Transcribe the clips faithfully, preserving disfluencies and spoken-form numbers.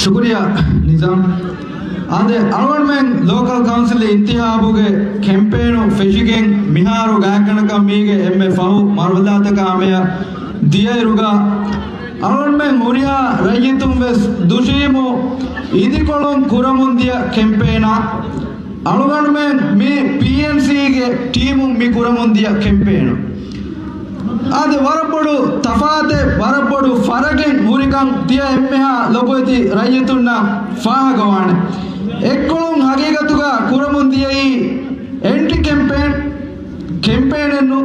ޝުކުރިއްޔާ ނިޒާމް. އާދެ، އަޅުގަނޑުމެން ލޯކަލް ކައުންސިލް އިންތިހާބުގެ ކެމްޕޭނު ފެށިގެން މިހާރު ގާތްގަނޑަކަށް މީގެ އެންމެ ފަހު މަރުހަލާތަކާ މެޔަށް ދިޔައިރުގަ، އަޅުގަނޑުމެން ހުރިހާ ރައްޔިތުން ވެސް ދުށީމު އިދިކޮޅުން ކުރަމުން ދިޔަ ކެމްޕޭނާ، އަޅުގަނޑުމެން މި ޕީއެންސީގެ ޓީމުން މި ކުރަމުން ދިޔަ ކެމްޕޭނު. އާދެ، ވަރަށް ބޮޑު ތަފާތެއް، ވަރަށް ބޮޑު ފަރަގެއް ހުރިކަން ތިޔަ އެންމެހާ ލޮބުވެތި ރައްޔިތުންނަށް ފާހަގަވާނެ. އެއްކޮޅުން ހަގީގަތުގަ ކުރަމުން ދިޔައީ އެންޓި ކެމްޕޭން، ކެމްޕޭނެއްނު،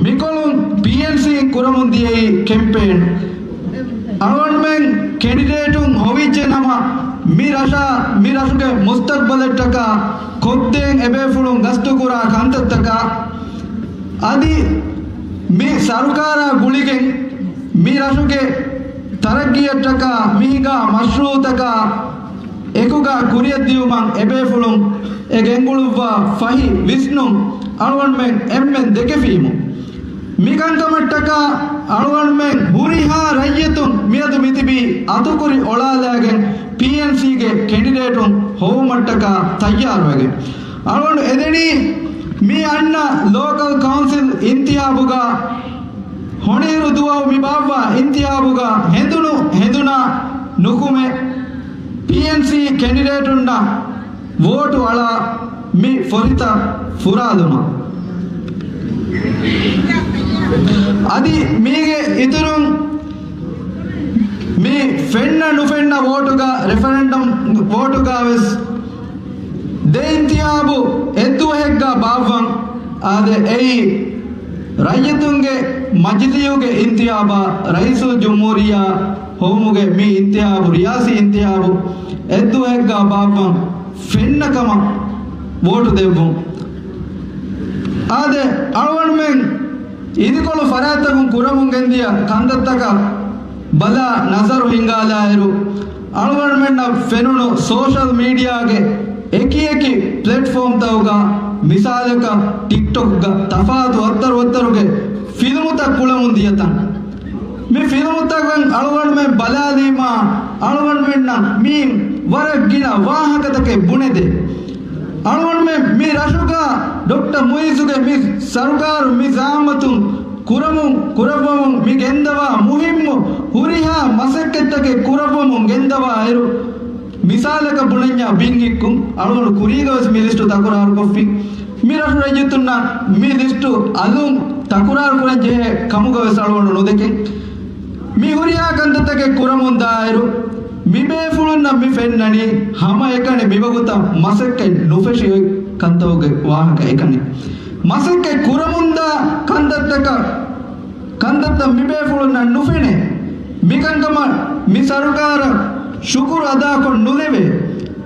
މިކޮޅުން ޕީއެންސީން ކުރަމުން ދިޔައީ ކެމްޕޭން. އަޅުގަނޑުމެން ކެނޑިޑޭޓުން ހޮވިއްޖެ ނަމަ، މި ރަށާ، މި ރަށުގެ މުސްތަގްބަލަށްޓަކާ ކޮށްދޭން އެބޭފުޅުން ގަސްތުކުރާ ކަންތައްތަކާ، އަދި މި ސަރުކާރާ ގުޅިގެން މި ރަށުގެ ތަރައްގީއަށްޓަކާ މިހިނގާ މަޝްރޫއުތަކާ އެކުގަ ކުރިއަށްދިއުމަށް އެބޭފުޅުން އެ ގެންގުޅުއްވާ ފަހި ވިސްނުން އަޅުގަނޑުމެން އެންމެން ދެކެފީމު. މިކަންކަމަށްޓަކާ އަޅުގަނޑުމެން ހުރިހާ ރައްޔިތުން މިއަދު މިތިބީ އަތުކުރި އޮޅާލާގެން ޕީއެންސީގެ ކެނޑިޑޭޓުން ހޮވުމަށްޓަކާ ތައްޔާރުވެގެން. އަޅުގަނޑު އެދެނީ މި އަންނަ ލޯކަލް ކައުންސިލް އިންތިހާބުގަ ހޮނިއިރު ދުވަހު މި ބާއްވާ އިންތިހާބުގަ ހެނދުނު ހެނދުނާ ނުކުމެ ޕީއެންސީ ކެނޑިޑޭޓުންނަށް ވޯޓު އަޅާ މި ފޮށިތައް ފުރާލުމަށް. އަދި މީގެ އިތުރުން މި ފެންނަ ނުފެންނަ ވޯޓުގަ، ރެފަރެންޑަމް ވޯޓުގަ ވެސް ދެ އިންތިހާބު އެއްދުވަހެއްގަ ބާއްވަން. އާދެ، އެއީ ރައްޔިތުންގެ މަޖިލީހުގެ އިންތިހާބާ، ރައީސުލް ޖުމްހޫރިއްޔާ ހޮވުމުގެ މި އިންތިހާބު، ރިޔާސީ އިންތިހާބު އެއްދުވަހެއްގަ ބާއްވަން ފެންނަ ކަމަށް ވޯޓު ދެއްވުން. އާދެ، އަޅުގަނޑުމެން އިދިކޮޅު ފަރާތްތަކުން ކުރަމުން ގެންދިޔަ ކަންތައްތަކަށް ބަލާ ނަޒަރު ހިންގާލާއިރު، އަޅުގަނޑުމެންނަށް ފެނުނު ސޯޝަލް މީޑިއާގެ އެކިއެކި ޕްލެޓްފޯމްތަކުގަ، މިސާލަކަށް ޓިކްޓޮކްގަ ތަފާތު އައްތަރު އައްތަރުގެ ފިލްމުތައް ކުޅަމުން ދިޔަތަން. މި ފިލްމުތަކުން އަޅުގަނޑުމެން ބަލާލީމާ، އަޅުގަނޑުމެންނަށް މީން ވަރަށް ގިނަ ވާހަކަތަކެއް ބުނެދޭ. އަޅުގަނޑުމެން މި ރަށުގަ ޑޮކްޓަރ މުއިއްޒުގެ މި ސަރުކާރު މި ޒައާމަތުން ކުރަމުން ކުރައްވަމުން މި ގެންދަވާ މުހިއްމު ހުރިހާ މަސައްކަތްތަކެއް ކުރައްވަމުން ގެންދަވާ އިރު، މިސާލަކަށް ބުނަންޏާ ބިން ހިއްކުން، އަޅުގަނޑު ކުރީގަވެސް މި ލިސްޓު ތަކުރާރުކޮށްފި. މި ރަށު ރައްޔިތުންނަށް މި ލިސްޓު އަލުން ތަކުރާރު ކުރަން ޖެހޭ ކަމުގަވެސް އަޅުގަނޑު ނުދެކެން. މި ހުރިހާ ކަންތައްތަކެއް ކުރަމުން ދާއިރު، މި ބޭފުޅުންނަށް މި ފެންނަނީ ހަމައެކަނި މިވަގުތަށް މަސައްކަތް ނުފެށި އޮތް ކަންތައްގެ ވާހަކަ އެކަނި. މަސައްކަތް ކުރަމުންދާ ކަންތައްތަކަށް، ކަންތައްތައް މި ބޭފުޅުންނަށް ނުފެނޭ. މިކަންކަމަށް މި ސަރުކާރަށް ޝުކުރު އަދާކޮށް ނުލެވޭ.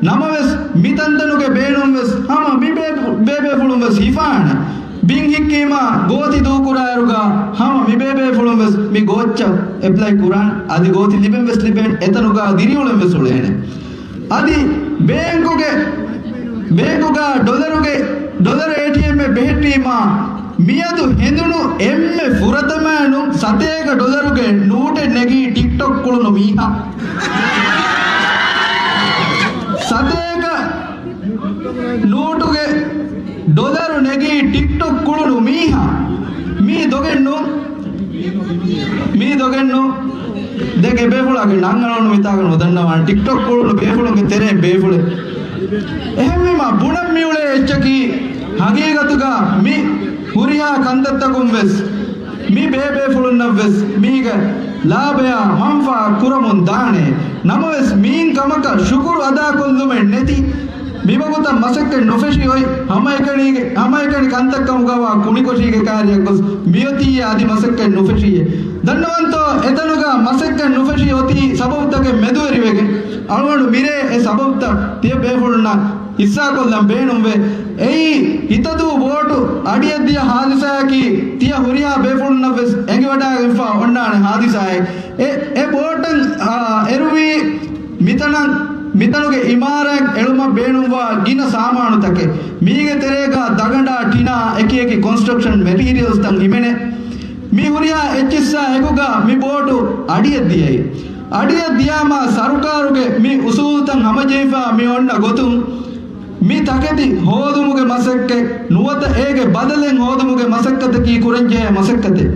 ނަމަވެސް، މި ތަންތަނުގެ ބޭނުންވެސް ހަމަ މި ބޭ-، ބޭބޭފުޅުންވެސް ހިފާނެ. ބިން ހިއްކީމާ ގޯތި ދޫކުރާއިރުގަ ހަމަ މި ބޭބޭފުޅުންވެސް މި ގޯއްޗަށް އެޕްލައި ކުރާނެ. އަދި ގޯތި ލިބެންވެސް ލިބޭނެ. އެތަނުގަ ދިރިއުޅެންވެސް އުޅޭނެ. އަދި ބޭންކުގެ، ބޭންކުގަ ޑޮލަރުގެ، ޑޮލަރު އޭޓީއެމްއެއް ބެހެއްޓީމާ، މިއަދު ހެނދުނު އެންމެ ފުރަތަމައިނު ސަތޭކަ ޑޮލަރުގެ ނޫޓެއް ނެގީ ޓިކްޓޮކް ކުޅުނު މީހާ. ސަތޭކަ ނޫޓުގެ ޑޮލަރު ނެގީ ޓިކްޓޮކް ކުޅުނު މީހާ. މީ ދޮގެއްނު. މީ ދޮގެއްނު. ދެން އެބޭފުޅާގެ ނަން އަޅުނު މިތާގަ ނުދަންނަވާނެ. ޓިކްޓޮކް ކުޅުނު ބޭފުޅުންގެ ތެރޭ ބޭފުޅެއް. އެހެންވީމާ ބުނަން މިއުޅޭ އެއްޗަކީ ހަގީގަތުގަ މި ހުރިހާ ކަންތައްތަކުން ވެސް މި ބޭބޭފުޅުންނަށްވެސް މީގެ ލާބަޔާ މަންފާ ކުރަމުން ދާނެ. ނަމަވެސް މީން ކަމަކަށް ޝުކުރު އަދާކޮށްލުމެއް ނެތި. މިވަގުތަށް މަސައްކަތް ނުފެށި އޮތް ހަމައެކަނި، ހަމައެކަނި ކަންތައްކަމުގަވާ ކުނިކޮށީގެ ކާރިއަށް ގޮސް މިއޮތީ އަދި މަސައްކަތް ނުފެށިއޭ. ދަންނަވަންތޯ އެތަނުގަ މަސައްކަތް ނުފެށި އޮތީ ސަބަބުތަކެއް މެދުވެރިވެގެން. އަޅުގަނޑު މިރޭ އެ ސަބަބުތައް ތިޔަ ބޭފުޅުންނަށް ހިއްސާކޮށްލަން ބޭނުންވޭ. އެއީ ހިތަދޫ ވޯޓު އަޑިއަށްދިޔަ ހާދިސާއަކީ ތިޔަ ހުރިހާ ބޭފުޅުންނަށްވެސް އެނގިވަޑައިގެންފާ އޮންނާނެ ހާދިސާއެއް. އެ، އެ ބޯޓަށް، އާ، އެރުވީ މިތަނަށް، މިތަނުގެ އިމާރާތް އެޅުމަށް ބޭނުންވާ ގިނަ ސާމާނުތަކެއް. މީގެ ތެރޭގަ ދަގަނޑާ، ޓިނާ، އެކިއެކި ކޮންސްޓްރަކްޝަން މެޓީރިއަލްސްތައް ހިމެނޭ. މި ހުރިހާ އެއްޗިއްސާ އެކުގަ މި ބޯޓު އަޑިއަށްދިޔައީ. އަޑިއަށް ދިޔާމާ ސަރުކާރުގެ މި އުސޫލުތައް ހަމަޖެހިފާ މި އޮންނަ ގޮތުން، މި ތަކެތި ހޯދުމުގެ މަސައްކަތް ނުވަތަ އޭގެ ބަދަލެއް ހޯދުމުގެ މަސައްކަތަކީ ކުރަންޖެހޭ މަސައްކަތެއް.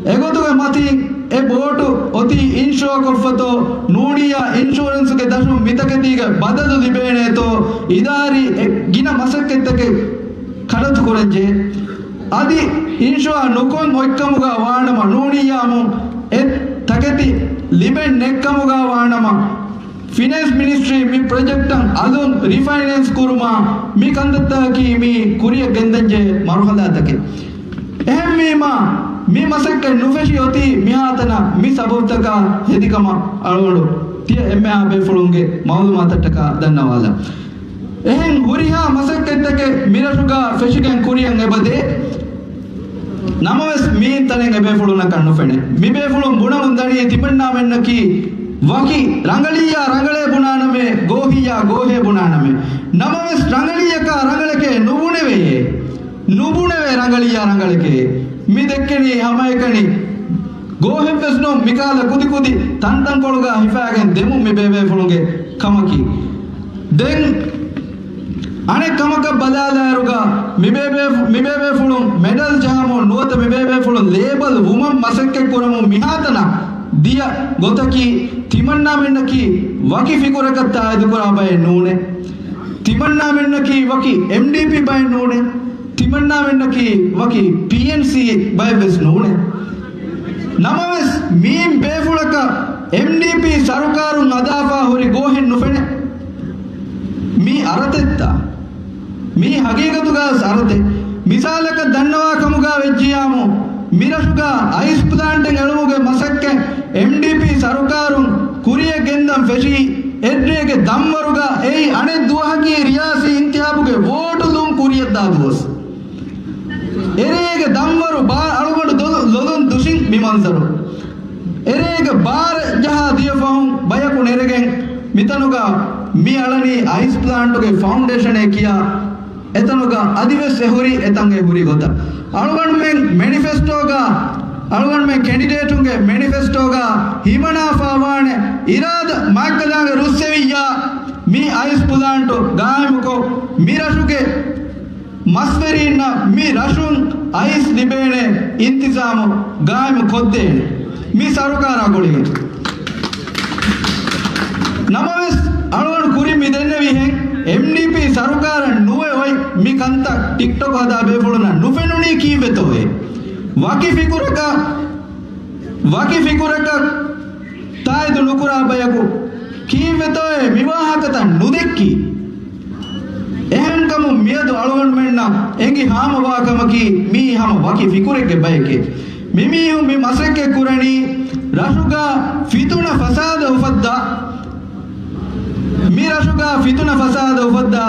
އެގޮތުގެ މަތީން އެ ބޯޓު އޮތީ އިންޝުއާކޮށްފަތޯ، ނޫނިއްޔާ އިންޝުއަރެންސުގެ ދަށުން މިތަކެތީގެ ބަދަލު ލިބޭނޭތޯ، އިދާރީ އެ ގިނަ މަސައްކަތްތަކެއް ކަޑައްތު ކުރަންޖެހޭ. އަދި އިންޝުއާ ނުކޮށް އޮތްކަމުގަ ވާނަމަ، ނޫނިއްޔާމު އެ ތަކެތި ލިބެން ނެތްކަމުގަ ވާނަމަ، ފިނޭންސް މިނިސްޓްރީ މި ޕްރޮޖެކްޓަށް އަލުން ރިފައިނޭންސް ކުރުމާ މި ކަންތައްތަކަކީ މި ކުރިއަށް ގެންދަންޖެހޭ މަރުހަލާތަކެއް. އެހެންވީމާ، މި މަސައްކަތް ނުފެށި އޮތީ މިހާތަނަށް މި ސަބަބުތަކާ ހެދިކަމަށް އަޅުގަނޑު ތިޔަ އެންމެހާ ބޭފުޅުންގެ މައުލޫމާތަށްޓަކާ ދަންނަވާލަން. އެހެން ހުރިހާ މަސައްކަތްތަކެއް މިރަށުގަ ފެށިގެން ކުރިއަށް އެބަދޭ. ނަމަވެސް މިއިން ތަނެއް އެބޭފުޅުންނަކަށް ނުފެނޭ. މިބޭފުޅުން ބުނަމުން ދަނީ ތިމަންނާމެންނަކީ ވަކި ރަނގަޅިއްޔާ ރަނގަޅޭ ބުނާނަމޭ، ގޯހިއްޔާ ގޯހޭ ބުނާނަމޭ. ނަމަވެސް ރަނގަޅިއްޔަކާ ރަނގަޅެކޭ ނުބުނެވެޔޭ. ނުބުނެވޭ ރަނގަޅިއްޔާ ރަނގަޅެކޭ. މި ދެއްކެނީ ހަމައެކަނި ގޯހެއްވެސް ނޫން، މިކަހަލަ ކުދިކުދި ތަންތަންކޮޅުގަ ހިފާގެން ދެމުން މި ބޭބޭފުޅުންގެ ކަމަކީ. ދެން އަނެއް ކަމަކަށް ބަލާލާއިރުގަ، މިބޭބޭ-، މިބޭބޭފުޅުން މެޑަލް ޖަހަމުން ނުވަތަ މިބޭބޭފުޅުން ލޭބަލް ވުމަށް މަސައްކަތް ކުރަމުން މިހާތަނަށް ދިޔަ ގޮތަކީ، ތިމަންނާމެންނަކީ ވަކި ފިކުރަކަށް ތާއިދުކުރާ ބައެއް ނޫނޭ. ތިމަންނާމެންނަކީ ވަކި އެމްޑީޕީ ބައެއް ނޫނޭ. ތިމަންނާމެންނަކީ ވަކި ޕީއެންސީ ބައެއްވެސް ނޫނޭ. ނަމަވެސް، މީން ބޭފުޅަކަށް އެމްޑީޕީ ސަރުކާރުން ހަދާފާ ހުރި ގޯހެއް ނުފެނޭ. މީ އަރަތެއްތަ؟ މީ ހަގީގަތުގަ އަރަތެއް. މިސާލަކަށް ދަންނަވާ ކަމުގަ ވެއްޖިޔާމު، މިރަށުގަ އައިސް ޕްލާންޓެއް އެޅުމުގެ މަސައްކަތް އެމްޑީޕީ ސަރުކާރުން ކުރިއަށް ގެންދަން ފެށީ، އެއްރޭގެ ދަންވަރުގަ އެއީ އަނެއް ދުވަހަކީ ރިޔާސީ އިންތިހާބުގެ ވޯޓުލުން ކުރިއަށްދާ ދުވަސް. އެރޭގެ ދަންވަރު ބާ އަޅުގަނޑު ދޮލު-، ލޮލުން ދުށިން މި މަންޒަރު. އެރޭގެ ބާރަށް ޖަހާ ދިޔަ ފަހުން ބަޔަކު ނެރެގެން މިތަނުގަ މި އަޅަނީ އައިސް ޕްލާންޓުގެ ފައުންޑޭޝަނޭ ކިޔާ. އެތަނުގަ އަދިވެސް އެ ހުރި އެތަން އެ ހުރި ގޮތަށް. އަޅުގަނޑުމެން މެނިފެސްޓޯގަ، އަޅުގަނޑުމެން ކެނޑިޑޭޓުންގެ މެނިފެސްޓޯގަ ހިމަނާފާ ވާނެ އިރާދަ މާތްކަލާނގެ ރުއްސެވިއްޔާ، މި އައިސް ޕްލާންޓު ގާއިމުކޮށް، މި ރަށުގެ މަސްވެރީންނަށް މި ރަށުން އައިސް ލިބޭނެ އިންތިޒާމު ގާއިމު ކޮށްދޭނެ މި ސަރުކާރާ ގުޅިގެން. ނަމަވެސް، އަޅުގަނޑު ކުރިން މި ދެންނެވިހެން، އެމްޑީޕީ ސަރުކާރަށް ނުވެ އޮތް މި ކަންތައް ޓިކްޓޮކް ހަދާ ބޭފުޅުންނަށް ނުފެނުނީ ކީއްވެތޯއޭ؟ ވަކި ފިކުރަކަށް، ވަކި ފިކުރަކަށް ތާއިދު ނުކުރާ ބަޔަކު ކީއްވެތޯއޭ މި ވާހަކަތައް ނުދެއްކީ؟ އެހެންކަމުން މިއަދު އަޅުގަނޑުމެންނަށް އެނގި ހާމަވާ ކަމަކީ، މީ ހަމަ ވަކި ފިކުރެއްގެ ބައެކޭ. މިމީހުން މި މަސައްކަތް ކުރަނީ ރަށުގަ ފިތުނަ ފަސާދަ އުފައްދާ، މި ރަށުގަ ފިތުނަ ފަސާދަ އުފައްދާ،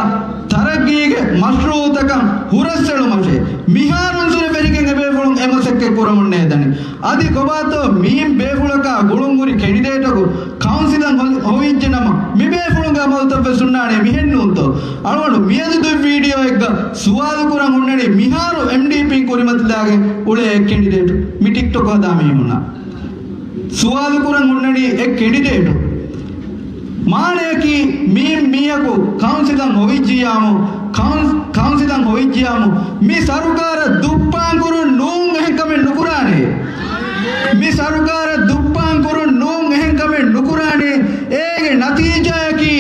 ތަރައްގީގެ މަޝްރޫއުތަކަށް ހުރަސްއެޅުމަށޭ. މިހާރުން ސުރެ ފެށިގެން އެބޭފުޅުން އެ މަސައްކަތް ކުރަމުންނޭ ދަނީ. އަދި ކޮބާތޯ މީން ބޭފުޅަކާ ގުޅުންހުރި ކެނޑިޑޭޓަކު ކައުންސިލަށް ހޮ-، ހޮވިއްޖެނަމަ، މި ބޭފުޅުންގެ އަމަލުތައްވެސް ހުންނާނެ މިހެންނޫންތޯ؟ އަޅުގަނޑު މިއަދު ދުއްވި ވީޑިއޯއެއްގަ ސުވާލު ކުރަން ހުންނަނީ މިހާރު އެމްޑީޕީން ކުރިމަތިލާގެން އުޅޭ އެއް ކެނޑިޑޭޓު މި ޓިކްޓޮކް ހަދާ މީހުންނަށް. ސުވާލު ކުރަން ހުންނަނީ އެއް ކެނޑިޑޭޓު. މާނަޔަކީ މީ މީހަކު ކައުންސިލަށް ހޮވިއްޖިޔާމު، ކައުން-، ކައުންސިލަށް ހޮވިއްޖިޔާމު، މި ސަރުކާރަށް ދުއްޕާން ކުރުން ނޫން އެހެން ކަމެއް ނުކުރާނެ. މި ސަރުކާރަށް ދުއްޕާން ކުރުން ނޫން އެހެން ކަމެއް ނުކުރާނެ. އޭގެ ނަތީޖާޔަކީ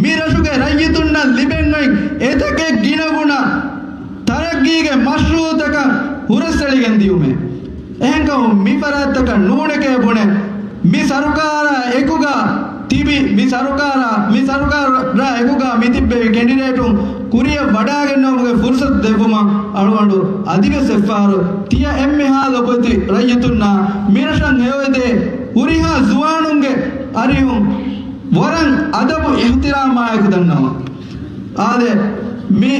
މި ރަށުގެ ރައްޔިތުންނަށް ލިބެން އޮތް އެތަކެއް ގިނަގުނަ ތަރައްގީގެ މަޝްރޫއުތަކަށް ހުރަސްއެޅިގެން ދިޔުމޭ. އެހެންކަމުން މި ފަރާތްތަކަށް ނޫނެކޭ ބުނެ، މި ސަރުކާރާ އެކުގަ ތިބި، މި ސަރުކާރާ، މި ސަރުކާރާ އެކުގަ މި ތިއްބެވި ކެނޑިޑޭޓުން ކުރިއަށް ވަޑާގެންނެވުމުގެ ފުރުސަތު ދެއްވުމަށް އަޅުގަނޑު އަދިވެސް އެއްފަހަރު ތިޔަ އެންމެހާ ލޮބުވެތި ރައްޔިތުންނާ މިރަށަށް ހެޔޮއެދޭ ހުރިހާ ޒުވާނުންގެ އަރިހުން ވަރަށް އަދަބު އިޙްތިރާމާއެކު ދަންނަވަން. އާދެ، މި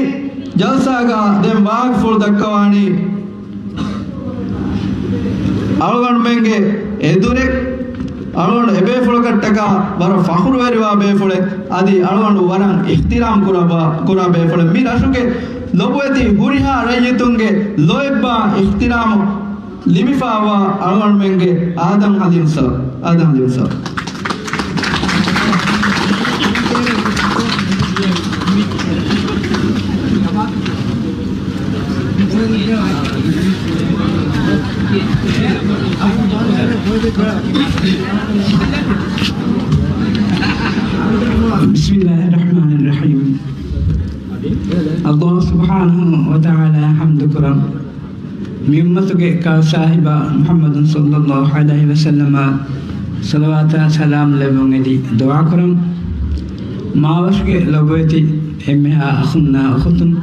ޖަލްސާގަ ދެން ވާހަކަފުޅު ދައްކަވާނީ އަޅުގަނޑުމެންގެ އެދުރެއް، އަޅުގަނޑު އެބޭފުޅަކަށްޓަކާ ވަރަށް ފަޚުރުވެރިވާ ބޭފުޅެއް، އަދި އަޅުގަނޑު ވަރަށް އިޙްތިރާމް ކުރައްވާ، ކުރާ ބޭފުޅެއް. މި ރަށުގެ ލޮބުވެތި ހުރިހާ ރައްޔިތުންގެ ލޯތްބާ އިޙްތިރާމު ލިބިފާވާ އަޅުގަނޑުމެންގެ އާދަމް ޙަލީމް ސާ، އާދަމް ޙަލީމް ސާ. ބިސްމިއްލާހި ރަޙްމާނި ރަޙީމް. އައްލާހު ސުބްޙާނަހު ވަތަޢާލާ ޙަމްދު ކުރަން. މި އުއްމަތުގެ ކާ ސާހިބާ މުޙައްމަދު ޞައްލައްލާހު ޢަލައިހި ވަސައްލަމަށް ޞަލަވާތާ ސަލާމް ލެއްވުން އެދި ދުޢާ ކުރަން. މާވަށުގެ ލޮބުވެތި އެންމެހާ އަޚުންނާ އުޚުތުން،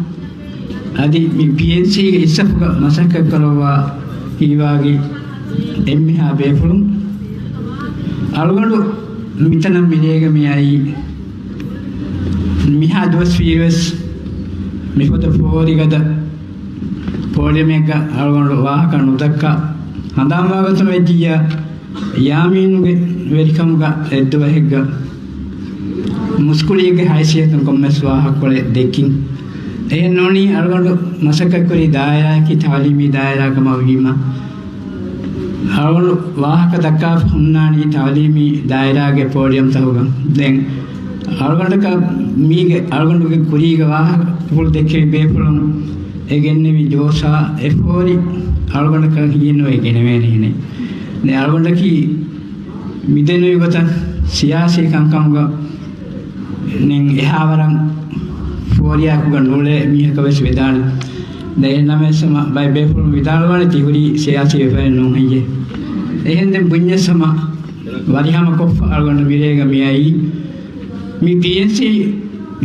އަދި މި ޕީއެންސީގެ އިސްސަފުގަ މަސައްކަތް ކުރައްވާ ހީވާގި އެންމެހާ ބޭފުޅުން، އަޅުގަނޑު މިތަނަށް މިރޭގަ މި އައީ މިހާ ދުވަސް ވީވެސް މިފަދަ ފޯރިގަދަ ޕޯޑިއަމެއްގަ އަޅުގަނޑު ވާހަކަ ނުދައްކާ ހަނދާންވާގޮތުން ވެއްޖިއްޔާ، ޔާމީނުގެ ވެރިކަމުގަ އެއްދުވަހެއްގަ މުސްކުޅިއެއްގެ ހައިސިއްޔަތުން ކޮންމެސް ވާހަކަކޮޅެއް ދެއްކިން. އެހެން ނޫނީ އަޅުގަނޑު މަސައްކަތްކުރީ ދާއިރާއަކީ ތަޢުލީމީ ދާއިރާ ކަމަށް ވީމަ، އަޅުގަނޑު ވާހަކަ ދައްކާފަ ހުންނާނީ ތަޢުލީމީ ދާއިރާގެ ޕޯޑިއަމްތަކުގަ. ދެން އަޅުގަނޑަކަށް މީގެ އަޅުގަނޑުގެ ކުރީގެ ވާހަކަފުޅު ދެއްކެވި ބޭފުޅުން އެ ގެންނެވި ޖޯޝާ އެ ފޯރި އަޅުގަނޑަކަށް ހިޔެއްނުވެ ގެނެވޭނެހެނެއް. ދެން އަޅުގަނޑަކީ މިދެންނެވި ގޮތަށް ސިޔާސީ ކަންކަމުގަ ނެން އެހާވަރަށް ފޯރިއާއެކުގަ ނޫޅޭ މީހަކަށް ވެސް ވެދާނެ. ދެން އެހެންނަމަވެސް ހަމަ ބައެއް ބޭފުޅުން ވިދާޅުވާނެ ތި ހުރީ ސިޔާސީ ވެފައެއް ނޫން ހެއްޔޭ؟ އެހެން ދެން ބުންޏަސް ހަމަ ވަރިހަމަ ކޮށްފަ އަޅުގަނޑު މިރޭގަ މިއައީ. މި ޕީއެންސީ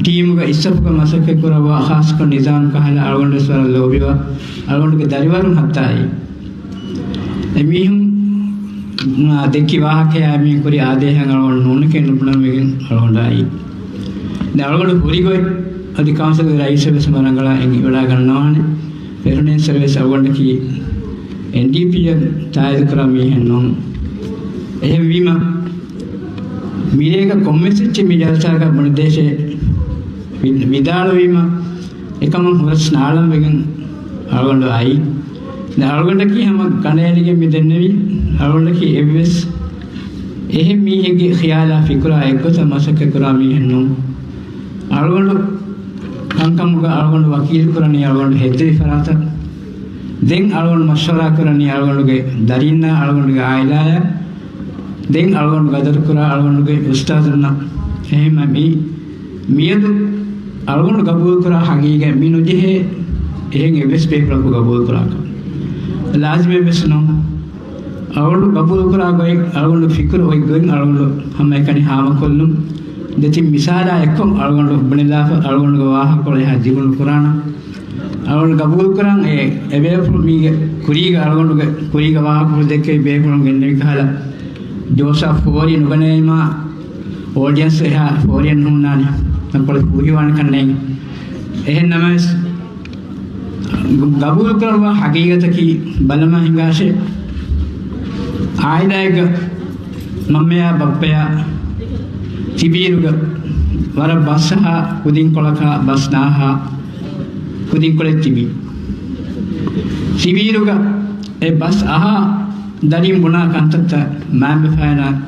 ޓީމުގަ އިސްސަފުގަ މަސައްކަތް ކުރައްވާ ޚާއްޞަކޮށް ނިޒާމް ކަހަލަ އަޅުގަނޑުވެސް ވަރަށް ލޯބިވާ އަޅުގަނޑުގެ ދަރިވަރުން ހައްތާއި އެމީހުން ދެއްކި ވާހަކަޔާ އެމީހުން ކުރި އާދޭހަށް އަޅުގަނޑު ނޫނެކޭ ނުބުނަން ވެގެން އަޅުގަނޑާއި. ދެން އަޅުގަނޑު ހުރިގޮތް އަދި ކައުންސިލްގެ ރައީސަށް ވެސް މަ ރަނގަޅަށް އެނގިވަޑައިގަންނަވާނެ. ފެރުނޭންސަރު ވެސް އަޅުގަނޑަކީ އެންޑީޕީއަށް ތާއީދުކުރާ މީހެއް ނޫން. އެހެންވީމަ މިރޭގަ ކޮންމެސް އެއްޗެއް މި ޖަލްސާގަ ބުނެދޭށޭ ވި-، ވިދާޅުވީމަ އެކަމަށް ހުރަސް ނާޅަން ވެގެން އަޅުގަނޑު އައީ. ދެން އަޅުގަނޑަކީ ހަމަ ގަނޑައެޅިގެން މި ދެންނެވީ. އަޅުގަނޑަކީ އެއްވެސް އެހެން މީހެއްގެ ޚިޔާލާ ފިކުރާ އެއްގޮތަށް މަސައްކަތް ކުރާ މީހެއް ނޫން. އަޅުގަނޑު ކަންކަމުގަ އަޅުގަނޑު ވަކީލު ކުރަނީ އަޅުގަނޑު ހެއްދެވި ފަރާތަށް. ދެން އަޅުގަނޑު މަޝްވަރާ ކުރަނީ އަޅުގަނޑުގެ ދަރީންނާ އަޅުގަނޑުގެ އާއިލާއާ. ދެން އަޅުގަނޑު ގަދަރު ކުރާ އަޅުގަނޑުގެ އުސްތާޛުންނަށް. އެހެންމަ މި މިއަދު އަޅުގަނޑު ގަބޫލުކުރާ ހަގީގަތް މި ނުޖެހޭ އެހެން އެއްވެސް ބޭފުޅަކު ގަބޫލުކުރާކަށް. ލާޒިމެއްވެސް ނޫން. އަޅުގަނޑު ގަބޫލުކުރާ ގޮތް، އަޅުގަނޑު ފިކުރު އޮތް ގޮތް އަޅުގަނޑު ހަމައެކަނި ހާމަކޮށްލުން. ދެތިން މިސާލާ އެއްކޮށް އަޅުގަނޑު ބުނެލާފަ އަޅުގަނޑުގެ ވާހަކަކޮޅު އެހާ ދިގު ނުކުރާނަން. އަޅުގަނޑު ގަބޫލުކުރަން އެ، އެބޭފުޅުން މީގެ ކުރީގަ އަޅުގަނޑުގެ ކުރީގަ ވާހަކަފުޅު ދެއްކެވި ބޭފުޅުން ގެންނެވި ކަހަލަ ޖޯޝާ ފޯރި ނުގަނެވީމާ އޯޑިއަންސް އެހާ ފޯރިއެއް ނޫންނާނެ. ތަންކޮޅެއް ފޫހިވާނެ ކަންނޭނގެ. އެހެން ނަމަވެސް، ގަބޫލުކުރައްވާ ހަގީގަތަކީ ބަލަމާ ހިނގާށޭ، އާއިލާއެއްގަ މަންމަޔާ ބައްޕަޔާ ތިބީރުގަ ވަރަށް ބަސް އަހާ ކުދިންކޮޅަކާ ބަސް ނާހާ ކުދިންކޮޅެއް ތިބީ. ތިބީރުގަ އެ ބަސް އަހާ ދަރިން ބުނާ ކަންތައްތައް މާތްބަފައިންނަށް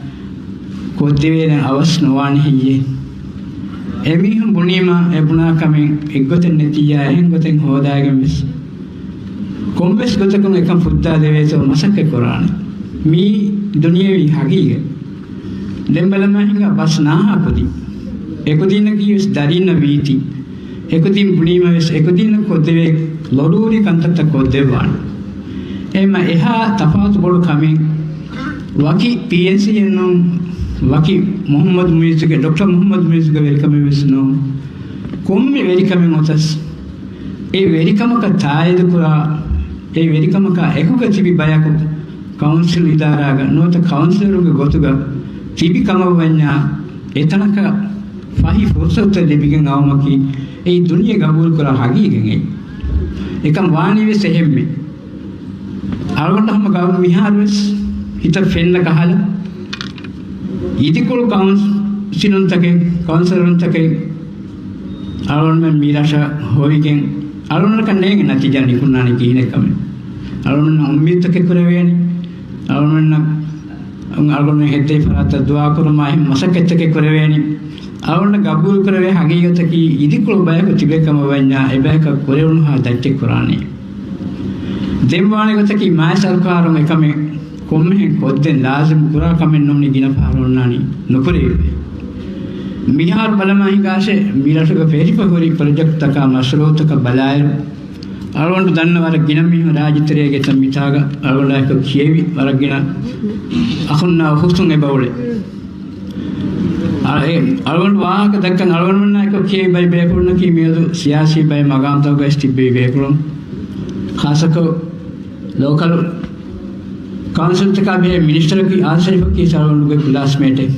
ކޮށްދެވޭނެ އަވަސް ނުވާނެ ހެއްޔޭ؟ އެމީހުން ބުނީމާ އެ ބުނާ ކަމެއް އެއްގޮތެއް ނެތިއްޔާ އެހެން ގޮތެއް ހޯދާގެން ވެސް ކޮންމެސް ގޮތަކުން އެކަން ފުއްދާ ދެވޭތޯ މަސައްކަތް ކުރާނެ. މީ ދުނިޔެވީ ހަގީގަތް. ދެން ބަލަމާ ހިނގާ ބަސް ނާހާ ކުދިން. އެކުދިންނަކީ ވެސް ދަރީންނަށް ވީތީ. އެކުދިން ބުނީމަ ވެސް އެކުދިންނަށް ކޮށްދެވޭ ލޮރޫރީ ކަންތައްތައް ކޮށްދެއްވާނެ. އެހެންމަ އެހާ ތަފާތު ބޮޑު ކަމެއް ވަކި ޕީއެންސީއެއް ނޫން، ވަކި މުޙައްމަދު މުޢިއްޒުގެ، ޑޮކްޓަރ މުޙައްމަދު މުޢިއްޒުގެ ވެރިކަމެއް ވެސް ނޫން. ކޮންމެ ވެރިކަމެއް އޮތަސް، އެ ވެރިކަމަކަށް ތާއީދު ކުރާ، އެ ވެރިކަމަކާ އެކުގަ ތިބި ބަޔަކު ކައުންސިލް އިދާރާގަ ނުވަތަ ކައުންސިލަރުގެ ގޮތުގަ ތިބި ކަމަށް ވަންޏާ، އެތަނަކަށް ފަހި ފުރުސަތުތައް ލިބިގެން އައުމަކީ އެއީ ދުނިޔެ ގަބޫލުކުރާ ހަގީގަތް. އެއީ އެކަން ވާނީ ވެސް އެހެންމެ. އަޅުގަނޑު ހަމަ ގައުމު މިހާރު ވެސް ހިތަށް ފެންނަ ކަހަލަ، އިދިކޮޅު ކައުންސިލުންތަކެއް، ކައުންސިލަރުންތަކެއް އަޅުގަނޑުމެން މި ރަށަށް ހޮވިގެން އަޅުގަނޑަކަށް ނޭނގެ ނަތީޖާ ނިކުންނާނެ ކިހިނެއްކަމެއް. އަޅުގަނޑުމެންނަށް އުއްމީދުތަކެއް ކުރެވޭނެ. އަޅުގަނޑުމެންނަށް އަޅުގަނޑުމެން ހެއްދެވި ފަރާތަށް ދުޢާ ކުރުމާ އެހެން މަސައްކަތްތަކެއް ކުރެވޭނެ. އަޅުގަނޑަށް ގަބޫލު ކުރެވޭ ހަގީގަތަކީ އިދިކޮޅު ބަޔަކު ތިބޭ ކަމަށް ވަންޏާ އެބަޔަކަށް ކުރެވުނުހާ ދައްޗެއް ކުރާނެ. ދެން ވާނެ ގޮތަކީ މާތް ސަރުކާރުން އެކަމެއް ކޮންމެހެން ކޮށްދޭން ލާޒިމް ކުރާ ކަމެއް ނޫނީ ގިނަ ފަހަރު އޮންނާނީ ނުކުރެވިފައި. މިހާރު ބަލަމާ ހިނގާށޭ، މިރަށުގަ ފެށިފަ ހުރި ޕްރޮޖެކްޓްތަކާ މަޝްރޫއުތަކަށް ބަލާއިރު، އަޅުގަނޑު ދަންނަ ވަރަށް ގިނަ މީހުން ރާއްޖެތެރޭގެ ތަން މިތާގަ އަޅުގަނޑާއެކު ކިޔެވި ވަރަށް ގިނަ އަޚުންނާ އުޚުތުން އެބައުޅޭ. އަޅު-، އެ އަޅުގަނޑު ވާހަކަ ދައްކަން އަޅުގަނޑުމެންނާއެކު ކިޔެވި ބައެއް ބޭފުޅުންނަކީ މިއަދު ސިޔާސީ ބައެއް މަގާމްތަކުގައި ތިއްބެވި ބޭފުޅުން. ޚާއްޞަކޮށް ލޯކަލް ކައުންސިލްތަކާ ބެހޭ މިނިސްޓަރަކީ އާދިލް ޝަރީފަކީ އަޅުގަނޑުގެ ކްލާސްމޭޓެއް.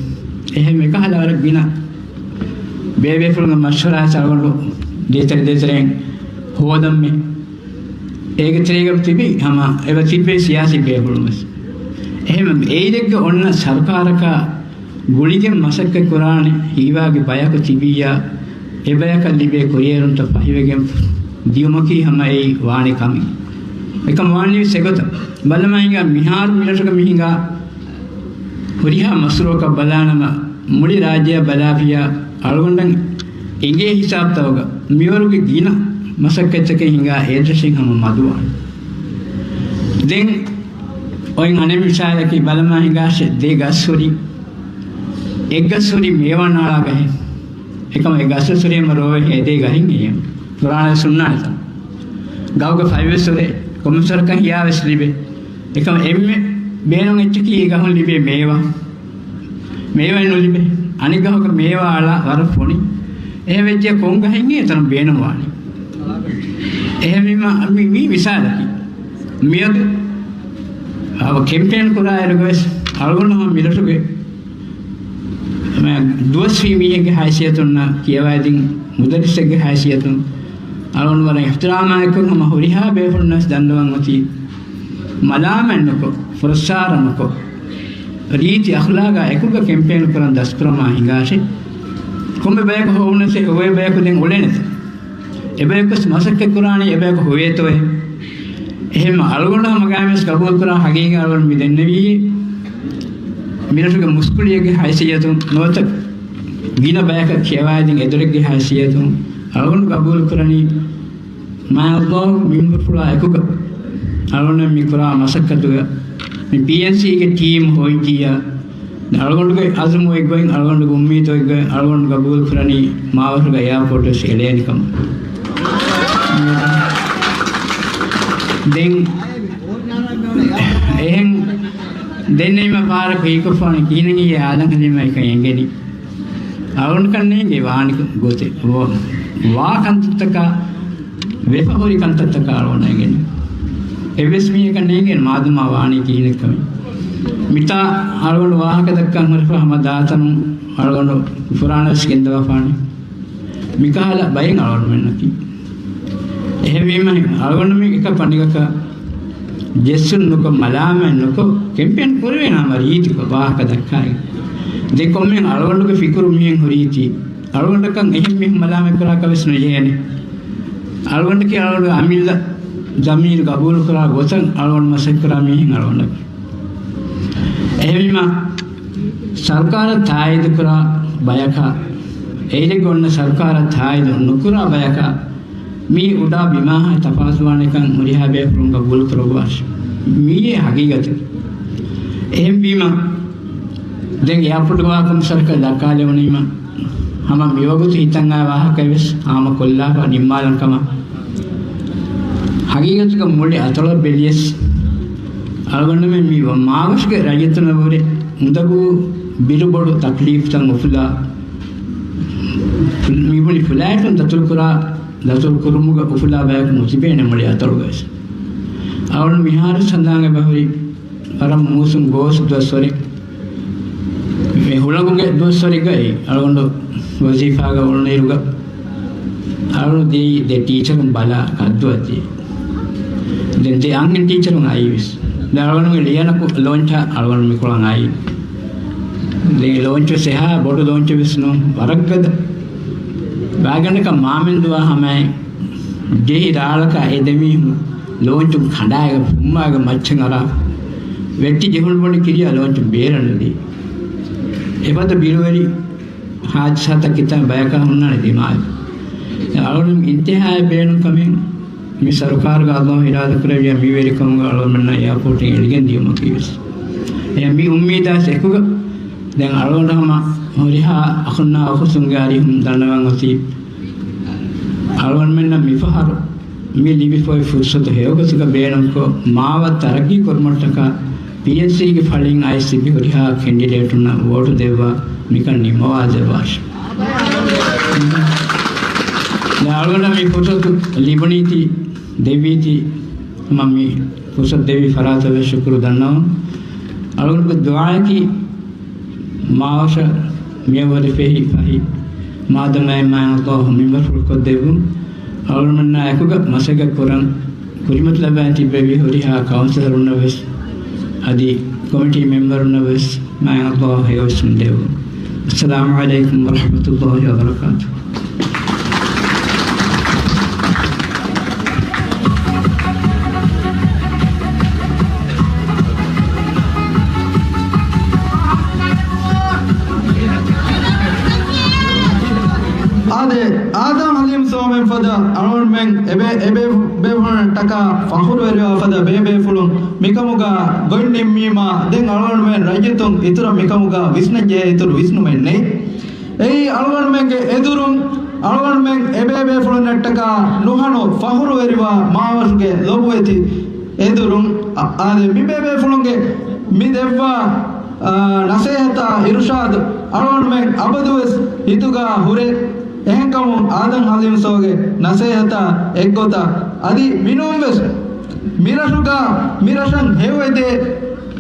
އެހެން އެކަހަލަ ވަރަށް ގިނަ ބޭބޭފުޅުންގެ މަޝްވަރާއަށް އަޅުގަނޑު ދޭތެރެ ދޭތެރެއިން ހޯދަންމެ. އޭގެ ތެރޭގަ ތިބި ހަމަ އެބަ ތިއްބެވި ސިޔާސީ ބޭފުޅުން ވެސް. އެހެން އެއިރެއްގަ އޮންނަ ސަރުކާރަކާ ގުޅިގެން މަސައްކަތް ކުރާނެ ހީވާގި ބަޔަކު ތިބިއްޔާ، އެ ބަޔަކަށް ލިބޭ ކުރިއެރުންތައް ފަހިވެގެން ދިޔުމަކީ ހަމަ އެއީ ވާނެ ކަމެއް. އެކަމަށް ވާނީ ވެސް އެގޮތަށް. ބަލަމާ ހިނގާ މިހާރު މިރަށުގަ މި ހިނގާ ހުރިހާ މަސްރޫއަކަށް ބަލާނަމަ، މުޅި ރާއްޖެއަށް ބަލާފިޔާ އަޅުގަނޑަށް އެނގޭ ހިސާބުތަކުގަ މިވަރުގެ ގިނަ މަސައްކަތްތަކެއް ހިނގާ އޭދަށިން ހަމަ މަދުވާނެ. ދެން އޮތް އަނެއް މިސާލަކީ ބަލަމާ ހިނގާށޭ، ދެ ގަސް ހުރި، އެއް ގަސް ހުރި މޭވާ ނާޅާ ގަހެއް. އެކަމަ އެ ގަސް ހުރީ ހަމަ ރޯވޭ ހޭދޭ ގަހެއް އެހެން. ފުރާނަ ސުންނާނެތަ؟ ގައުގެ ފަތްވެސް ހުރޭ، ކޮންމެ ސަރަކަށް ހިޔާވެސް ލިބޭ. އެކަމަ އެންމެ ބޭނުން އެއްޗަކީ އެ ގަހުން ލިބޭ މޭވާ. މޭވާއެއް ނުލިބޭ. އަނެއް ގަހުގެ މޭވާ އަޅާ ވަރަށް ފޮނި. އެހެން ވެއްޖެ ކޮން ގަހެއް އެތަނަށް ބޭނުންވާނީ؟ އެހެންވީމަ މި، މީ މިސާލަކީ. މިއަދު ކެމްޕޭން ކުރާއިރުގަވެސް އަޅުގަނޑު ހަމަ މިރަށުގެ ދުވަސްވީ މީހެއްގެ ހައިސިއްޔަތުންނާ ކިޔަވައިދިން މުދައްރިސެއްގެ ހައިސިއްޔަތުން އަޅުގަނޑު ވަރަށް އިޙްތިރާމާއެކު ހަމަ ހުރިހާ ބޭފުޅުންނަށް ދަންނަވަން އޮތީ، މަލާމަތް ނުކޮށް، ފުރައްސާރަ ނުކޮށް، ރީތި އަޚްލާގާ އެކުގަ ކެމްޕޭން ކުރަން ދަސްކުރަމާ ހިނގާށޭ. ކޮންމެ ބަޔަކު ހޮވުނަސް އެ ހޮވޭ ބަޔަކު ދެން އުޅޭނެތަ؟ އެބަޔަކުވެސް މަސައްކަތް ކުރާނީ އެބަޔަކު ހޮވޭތޯއޭ. އެހެންމަ އަޅުގަނޑު ހަމަ ގާތްވެސް ގަބޫލުކުރާ ހަގީގަތް އަޅުގަނޑު މި ދެންނެވީ، މިރަށުގެ މުސްކުޅިއެއްގެ ހައިސިއްޔަތުން ނުވަތަ ގިނަ ބަޔަކަށް ކިޔަވާދިން އެދުރެއްގެ ހައިސިއްޔަތުން އަޅުގަނޑު ގަބޫލުކުރަނީ، މާތް ﷲ މިންބަފުޅާ އެކުގަ އަޅުގަނޑު މި ކުރާ މަސައްކަތުގަ މި ޕީއެންސީގެ ޓީމް ހޮވިއްޖިއްޔާ، އަޅުގަނޑުގެ އަޒުމު އޮތްގޮތް، އަޅުގަނޑުގެ އުއްމީދު އޮތްގޮތް، އަޅުގަނޑު ގަބޫލު ކުރަނީ މާވަރުގެ އެއާޕޯޓްވެސް އެޅޭނެ ކަމަށް. ދެން އެހެން ދެންނެވީމަ ފަހަރަކު ހީކޮށްފާނެ ކިހިނެއް އެއީ އާދަން ހަލީމާ އެކަން އެނގެނީ. އަޅުގަނޑަކަށް ނޭނގޭ ވާނި ގޮތެއް. ވާ، ވާ ކަންތައްތަކާ، ވެފަ ހުރި ކަންތައްތަކާ އަޅުގަނޑަށް އެނގެނީ. އެއްވެސް މީހަކަށް ނޭނގޭނެ މާދަމާ ވާނީ ކިހިނެއްކަމެއް. މިތާ އަޅުގަނޑު ވާހަކަ ދައްކަން ހުރެފަ ހަމަ ދާތަނުން އަޅުގަނޑު ފުރާނަވެސް ގެންދަވާފާނެ. މިކަހަލަ ބައެއް އަޅުގަނޑުމެންނަކީ. އެހެންވީމަ އަޅުގަނޑުމެން އެކަ ފަނޑިގަކަށް ޖެއްސުން ނުކޮށް، މަލާމަތް ނުކޮށް، ކެމްޕޭން ކުރެވޭނެ ހަމަ ރީތިކޮށް ވާހަކަ ދައްކާގެން. ދެން ކޮންމެހެން އަޅުގަނޑުގެ ފިކުރު މިހެން ހުރީތީ، އަޅުގަނޑަކަށް އެހެން މީހުން މަލާމަތް ކުރާކަށް ވެސް ނުޖެހޭނެ. އަޅުގަނޑަކީ އަޅުގަނޑުގެ އަމިއްލަ ޒަމީރު ގަބޫލު ކުރާ ގޮތަށް އަޅުގަނޑު މަސައްކަތް ކުރާ މީހެއް އަޅުގަނޑަކީ. އެހެންވީމަ، ސަރުކާރަށް ތާއީދު ކުރާ ބަޔަކާ، އެއިރެއްގަ އޮންނަ ސަރުކާރަށް ތާއީދު ނުކުރާ ބަޔަކާ، މީ އުޑާ ބިމާހާ ތަފާތުވާނެކަން ހުރިހާ ބޭފުޅުން ގަބޫލު ކުރައްވާށި. މީއޭ ހަގީގަތެއް. އެހެންވީމަ، ދެން އެއާޕޯޓުގެ ވާހަކަ މިސާލަކަށް ދައްކާލެވުނީމަ، ހަމަ މިވަގުތު ހިތަށް އާ ވާހަކައެއް ވެސް ހާމަ ކޮށްލާފަ ނިންމާލަން ކަމަށް. ހަގީގަތުގަ މުޅި އަތޮޅަށް ބެލިޔަސް، އަޅުގަނޑުމެން މި މާވަށުގެ ރައްޔިތުންނަށް ވުރެ އުނދަގޫ ބިރުބޮޑު ތަކްލީފްތައް އުފުލާ، މިބުނި ފުލާއެތުން ދަތުރުކުރާ، ދަތުރު ކުރުމުގަ އުފުލާ ބަޔަކު ނުތިބޭނެ މުޅި އަތޮޅުގަވެސް. އަޅުގަނޑު މިހާރު ސަނދާން އެބަހުރި ވަރަށް މޫސުން ގޯސް ދުވަސްވަރެއް. މި ހުޅަނގުގެ ދުވަސްވަރެއްގައި އަޅުގަނޑު ވަޒީފާގަ އުޅުނުއިރުގަ އަޅުގަނޑު ދިޔައީ ދެ ޓީޗަރުން ބަލާ ކައްދުއަށް ދިޔައީ. ދެން ދެ އަންހެން ޓީޗަރުން އައީ ވެސް. ދެން އަޅުގަނޑުގެ ލިޔަނަކު ލޯންޗަށް އަޅުގަނޑު މިކޮޅަށް އައީ. ދެން ލޯންޗު ވެސް އެހާ ބޮޑު ލޯންޗެއް ވެސް ނޫން. ވަރަށް ގަދަ. ބާގަނޑަކަށް މާމެންދުވާ ހަމައިން ޖެހި ރާޅަކާ އެ ދެމީހުން ލޯންޗުން ކަނޑާއިގަ ފުއްމާގެ މައްޗަށް އަރާ ވެއްޓި ޖެހުނު ބޮޑި ކިރިޔާ ލޯންޗު ބޭރަށް ނުދީ. އެފަދަ ބިރުވެރި ހާދިސާތައް ކިތަން ބަޔަކާ ހުންނާނެ ދިމާވެ. އަޅުގަނޑު އިންތިހާއަށް ބޭނުން ކަމެއް މި ސަރުކާރުގަ އައްލާހު އިރާދަކުރެއްވިއްޔާ މި ވެރިކަމުގަ އަޅުގަނޑުމެންނަށް އެއާޕޯޓެއް އެޅިގެން ދިޔުމަކީވެސް. އެ މި އުއްމީދާ އެކުގަ ދެން އަޅުގަނޑު ހަމަ ހުރިހާ އަޚުންނާ އުޚުތުންގެ އަރިހުން ދަންނަވަން އޮތީ، އަޅުގަނޑުމެންނަށް މިފަހަރު މި ލިބިފައި ފުރުސަތު ހެޔޮގޮތުގަ ބޭނުންކޮށް، މާވަށް ތަރައްގީ ކުރުމަށްޓަކާ ޕީއެންސީގެ ފަޅިން އައިސް ތިބި ހުރިހާ ކެންޑިޑޭޓުންނަށް ވޯޓު ދެއްވާ މިކަން ނިންމަވާދެއްވާށި. ދެން އަޅުގަނޑަށް މި ފުރުސަތު ލިބުނީތީ، ދެއްވީތީ، ހަމަ މި ފުރުސަތު ދެއްވި ފަރާތަށް ވެސް ޝުކުރު ދަންނަވަން. އަޅުގަނޑުގެ ދުޢާއަކީ މާވަށަށް މިއަށްވުރެ ފެހި ފަހި މާދަމާއި މާތް އައްލާހު މިންވަރުފުޅުކޮށްދެއްވުން. އަޅުގަނޑުމެންނާ އެކުގަ މަސައްކަތް ކުރަން ކުރިމަތިލައްވާ ތިއްބެވި ހުރިހާ ކައުންސިލަރުންނަށް ވެސް އަދި ކޮމިޓީ މެމްބަރުންނަށް ވެސް މާތް އައްލާހު ހެޔޮވެސް މި ދެއްވުން. އައްސަލާމު ޢަލައިކުމް ވަރަޙްމަތުﷲި ވަބަރަކާތުހު. އާދެ، އާދަމް ޙަލީމް ސޯމެން ފަދަ އަޅުގަނޑުމެން އެބޭ، އެބޭ، ބޭފުޅުންނަށްޓަކާ ފަޚުރުވެރިވާ ފަދަ ބޭބޭފުޅުން މިކަމުގަ ގޮތް ނިންމީމާ، ދެން އަޅުގަނޑުމެން ރައްޔިތުން އިތުރަށް މިކަމުގަ ވިސްނަންޖެހޭ އިތުރު ވިސްނުމެއް ނެތް. އެއީ އަޅުގަނޑުމެންގެ އެދުރުން އަޅުގަނޑުމެން އެބޭބޭފުޅުންނަށްޓަކާ ނުހަނު ފަޚުރުވެރިވާ މާވަށުގެ ލޮބުވެތި އެދުރުން. އާދެ، މި ބޭބޭފުޅުންގެ މި ދެއްވާ، އާ، ނަސޭހަތާ އިރުޝާދު އަޅުގަނޑުމެން އަބަދުވެސް ހިތުގަ ހުރޭ. އެހެންކަމުން އާދަމް ޙަލީމް ސޯގެ ނަސޭހަތާ އެއްގޮތަށް އަދި މިނޫންވެސް މިރަށުގަ މިރަށަށް ހެޔޮއެދޭ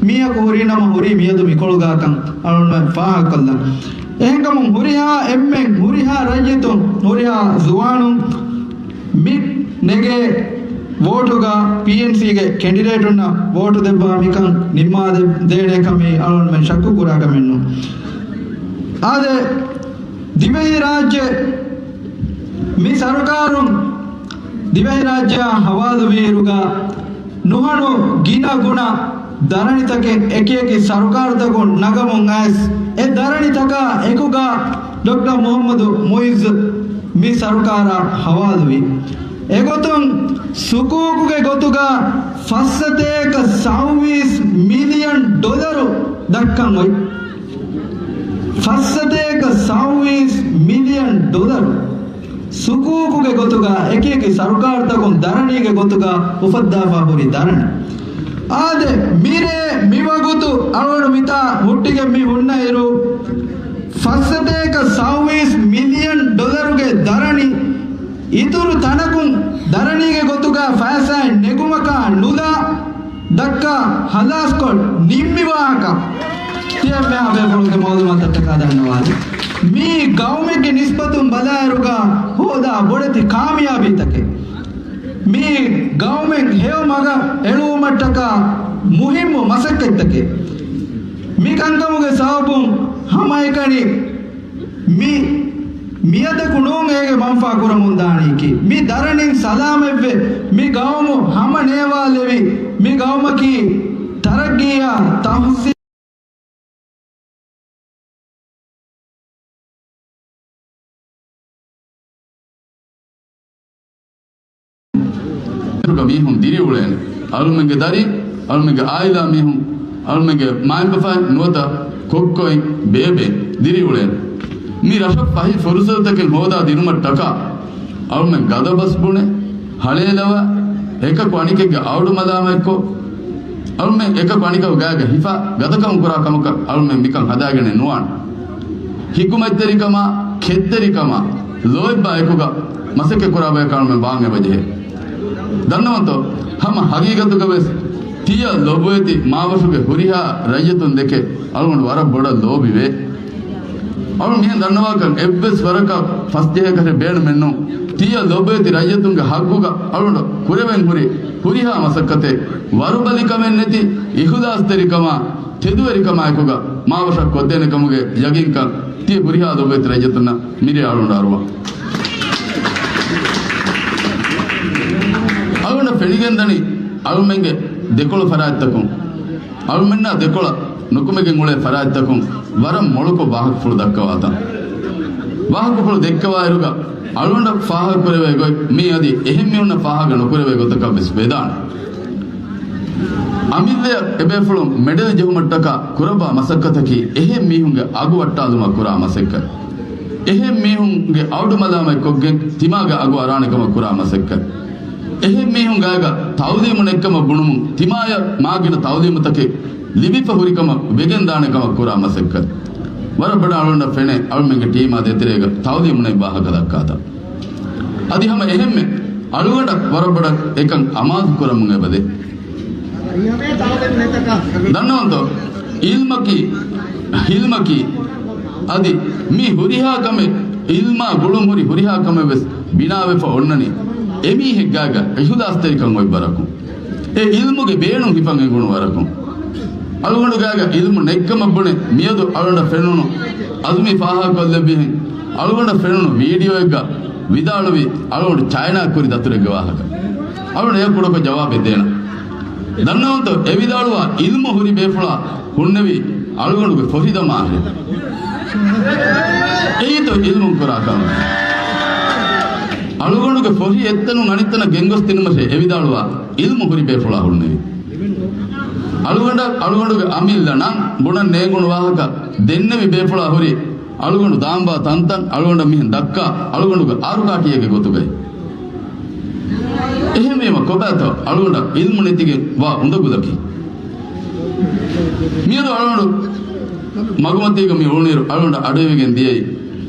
މީހަކު ހުރިނަމަ ހުރީ މިއަދު މިކޮޅުގަކަން އަޅުގަނޑުމެން ފާހަގަކޮށްލަން. އެހެންކަމުން ހުރިހާ އެންމެން، ހުރިހާ ރައްޔިތުން، ހުރިހާ ޒުވާނުން މި ނެގޭ ވޯޓުގަ ޕީއެންސީގެ ކެންޑިޑޭޓުންނަށް ވޯޓު ދެއްވާ މިކަން ނިންމާދެ-، ދޭނެ ކަމީ އަޅުގަނޑުމެން ޝައްކު ކުރާ ކަމެއް ނޫން. އާދެ، ދިވެހިރާއްޖެ މި ސަރުކާރުން ދިވެހިރާއްޖެއާ ހަވާލުވިއިރުގަ ނުހަނު ގިނަ ގުނަ ދަރަނިތަކެއް އެކިއެކި ސަރުކާރުތަކުން ނަގަމުން އައިސް، އެ ދަރަނިތަކާ އެކުގަ ޑޮކްޓަރ މުޙައްމަދު މުޢިއްޒު މި ސަރުކާރާ ހަވާލުވި. އެގޮތުން ސުކޫކުގެ ގޮތުގަ ފައްސަތޭކަ ސައުވީސް މިލިއަން ޑޮލަރު ދައްކަން އޮތް. ފައްސަތޭކަ ސައުވީސް މިލިއަން ޑޮލަރު. ސުކޫކުގެ ގޮތުގަ އެކިއެކި ސަރުކާރުތަކުން ދަރަނީގެ ގޮތުގަ އުފައްދާފަ ހުރި ދަރަނި. އާދެ، މިރޭ މިވަގުތު އަޅުގަނޑު މިތާ ހުއްޓިގެން މި ހުންނައިރު، ފައްސަތޭކަ ސައުވީސް މިލިއަން ޑޮލަރުގެ ދަރަނި އިތުރު ތަނަކުން ދަރަނީގެ ގޮތުގަ ފައިސާއެއް ނެގުމަކާ ނުލާ ދައްކާ ހަލާސްކޮށް ނިންމި ވާހަކަ ތިޔަ މެ ބޭފުޅުންގެ މައުލޫމާތަށްޓަކާ ދަންނަވާލި. މީ ގައުމެއްގެ ނިސްބަތުން ބަލާއިރުގަ ހޯދާ ބޮޑެތި ކާމިޔާބީތަކެއް. މީ ގައުމެއް ހެޔޮ މަގަށް އެޅުވުމަށްޓަކާ މުހިއްމު މަސައްކަތްތަކެއް. މި ކަންކަމުގެ ސަބަބުން ހަމައެކަނި މި މިއަދަކު ނޫން އޭގެ މަންފާ ކުރަމުންދާނީކީ. މި ދަރަނިން ސަލާމަތްވެ، މި ގައުމު ހަމަ ނޭވާލެވި، މި ގައުމަކީ ތަރައްގީއާ ތަހުސީ މީހުން ދިރިއުޅޭނެ. އަޅުމެންގެ ދަރި، އަޅުމެންގެ އާއިލާ މީހުން، އަޅުމެންގެ މާތްބަފައިން ނުވަތަ ކޮއްކޮއިން ބޭބެ ދިރިއުޅޭނެ. މި ރަށަށް ފަހި ފުރުސަތުތަކެއް ހޯދާ ދިނުމަށްޓަކާ އަޅުމެން ގަދަބަސް ބުނެ، ހަޅޭލަވާ، އެކަކު އަނިކެއްގެ އައުޑު މަލާމަތްކޮށް، އަޅުމެން އެކަކު އަނިކަކު ގާގަ ހިފާ ގަދަކަމުން ކުރާ ކަމަކަށް އަޅުމެން މިކަން ހަދާގެނެއް ނުވާނެ. ހިކުމަތްތެރިކަމާ، ކެތްތެރިކަމާ، ލޯތްބާ އެކުގަ މަސައްކަތް ކުރާ ބަޔަކަށް އަޅުމެން ވާން އެބަޖެހޭ. ދަންނަވަންތޯ، ހަމަ ހަގީގަތުގަވެސް ތިޔަ ލޮބުވެތި މާވަށުގެ ހުރިހާ ރައްޔިތުން ދެކެ އަޅުގަނޑު ވަރަށް ބޮޑަށް ލޯބިވޭ. އަޅު މިހެން ދަންނަވާކަން އެއްވެސް ވަރަކަށް ފަސްޖެހޭކަށެއް ބޭނުމެއްނޫން. ތިޔަ ލޮބުވެތި ރައްޔިތުންގެ ހައްގުގަ އަޅުގަނޑު ކުރެވެން ހުރި ހުރިހާ މަސައްކަތެއް ވަރުބަލިކަމެއް ނެތި އިޚުލާޞްތެރިކަމާ، ތެދުވެރިކަމާއެކުގަ މާވަށަށް ކޮށްދޭނެ ކަމުގެ ޔަގީންކަން ތިޔަ ހުރިހާ ލޮބުވެތި ރައްޔިތުންނަށް މިރޭ އަޅުގަނޑު އަރުވާ. އަޅުގަނޑަށް ފެނިގެންދަނީ އަޅުމެންގެ ދެކޮޅު ފަރާތްތަކުން، އަޅުމެންނާ ދެކޮޅަށް ނުކުމެގެން އުޅޭ ފަރާތްތަކުން ވަރަށް މޮޅުކޮށް ވާހަކަފުޅު ދައްކަވާތަން. ވާހަކަފުޅު ދެއްކަވާއިރުގަ އަޅުގަނޑަށް ފާހަގަކުރެވޭ ގޮތް މީ އަދި އެހެން މީހުންނަށް ފާހަގަ ނުކުރެވޭ ގޮތަކަށް ވެސް ވެދާނެ. އަމިއްލައަށް އެބޭފުޅުން މެޑަލް ޖެހުމަށްޓަކާ ކުރައްވާ މަސައްކަތަކީ އެހެން މީހުންގެ އަގު ވައްޓާލުމަށް ކުރާ މަސައްކަތް. އެހެން މީހުންގެ އައުޑު މަލާމަތްކޮށްގެން ތިމާގެ އަގު އަރާނެ ކަމަށް ކުރާ މަސައްކަތް. އެހެން މީހުން ގާގަ ތައުލީމު ނެތްކަމަށް ބުނުމުން ތިމާޔަށް މާގިނަ ތައުލީމުތަކެއް ލިބިފަ ހުރިކަމަށް ވެގެންދާނެ ކަމަށް ކުރާ މަސައްކަތް. ވަރަށް ބޮޑަށް އަޅުގަނޑަށް ފެނޭ އަޅުމެންގެ ޓީމާ ދޭތެރޭގަ ތައުލީމު ނެތް ވާހަކަ ދައްކާތާ. އަދި ހަމަ އެހެންމެ އަޅުގަނޑަށް ވަރަށް ބޮޑަށް އެކަން އަމާޒު ކުރަމުން އެބަދޭ. ދަންނަވަންތޯ؟ އިލްމަކީ، ހިލްމަކީ، އަދި މި ހުރިހާ ކަމެއް، އިލްމާ ގުޅުން ހުރި ހުރިހާ ކަމެއް ވެސް ބިނާވެފަ އޮންނަނީ އެމީހެއް ގާގަ އިހުލާސްތެރިކަން އޮތް ވަރަކުން. އެ އިލްމުގެ ބޭނުން ހިފަން އެނގުނު ވަރަކުން. އަޅުގަނޑު ގާގަ އިލްމު ނެތްކަމަށް ބުނެ މިއަދު އަޅުގަނޑަށް ފެނުނު އަޒުމީ ފާހަގަކޮށްލެއްވިހެން އަޅުގަނޑަށް ފެނުނު ވީޑިއޯއެއްގަ ވިދާޅުވި އަޅުގަނޑު ޗައިނާ ކުރި ދަތުރެއްގެ ވާހަކަ. އަޅުގަނޑު އެ ކުޑަކޮށް ޖަވާބެއް ދޭނަ. ދަންނަވަންތޯ އެ ވިދާޅުވާ އިލްމު ހުރި ބޭފުޅާ ހުންނެވީ އަޅުގަނޑުގެ ފޮހި ދަމާހެން. އެއީތޯ އިލްމުން ކުރާ ކަމެއް. އަޅުގަނޑުގެ ފޮހި އެއްތަނުން އަނެއްތަނަށް ގެންގޮސް ދިނުމަށޭ އެ ވިދާޅުވާ އިލްމު ހުރި ބޭފުޅާ ހުންނެވީ. އަޅުގަނޑަށް، އަޅުގަނޑުގެ އަމިއްލަ ނަން ބުނަން ނޭނގުނު ވާހަކަ ދެންނެވި ބޭފުޅާ ހުރި އަޅުގަނޑު ދާންވާ ތަންތަން އަޅުގަނޑަށް މިހެން ދައްކާ އަޅުގަނޑުގެ އާރު ކާޓީއެއްގެ ގޮތުގައި. އެހެންވީމަ ކޮބާތޯ އަޅުގަނޑަށް އިލްމު ނެތިގެން ވާ އުނދަގުލަކީ؟ މިއަދު އަޅުގަނޑު މަގުމަތީގަ މި އުޅުނުއިރު އަޅުގަނޑަށް އަޑުއިވިގެން ދިޔައީ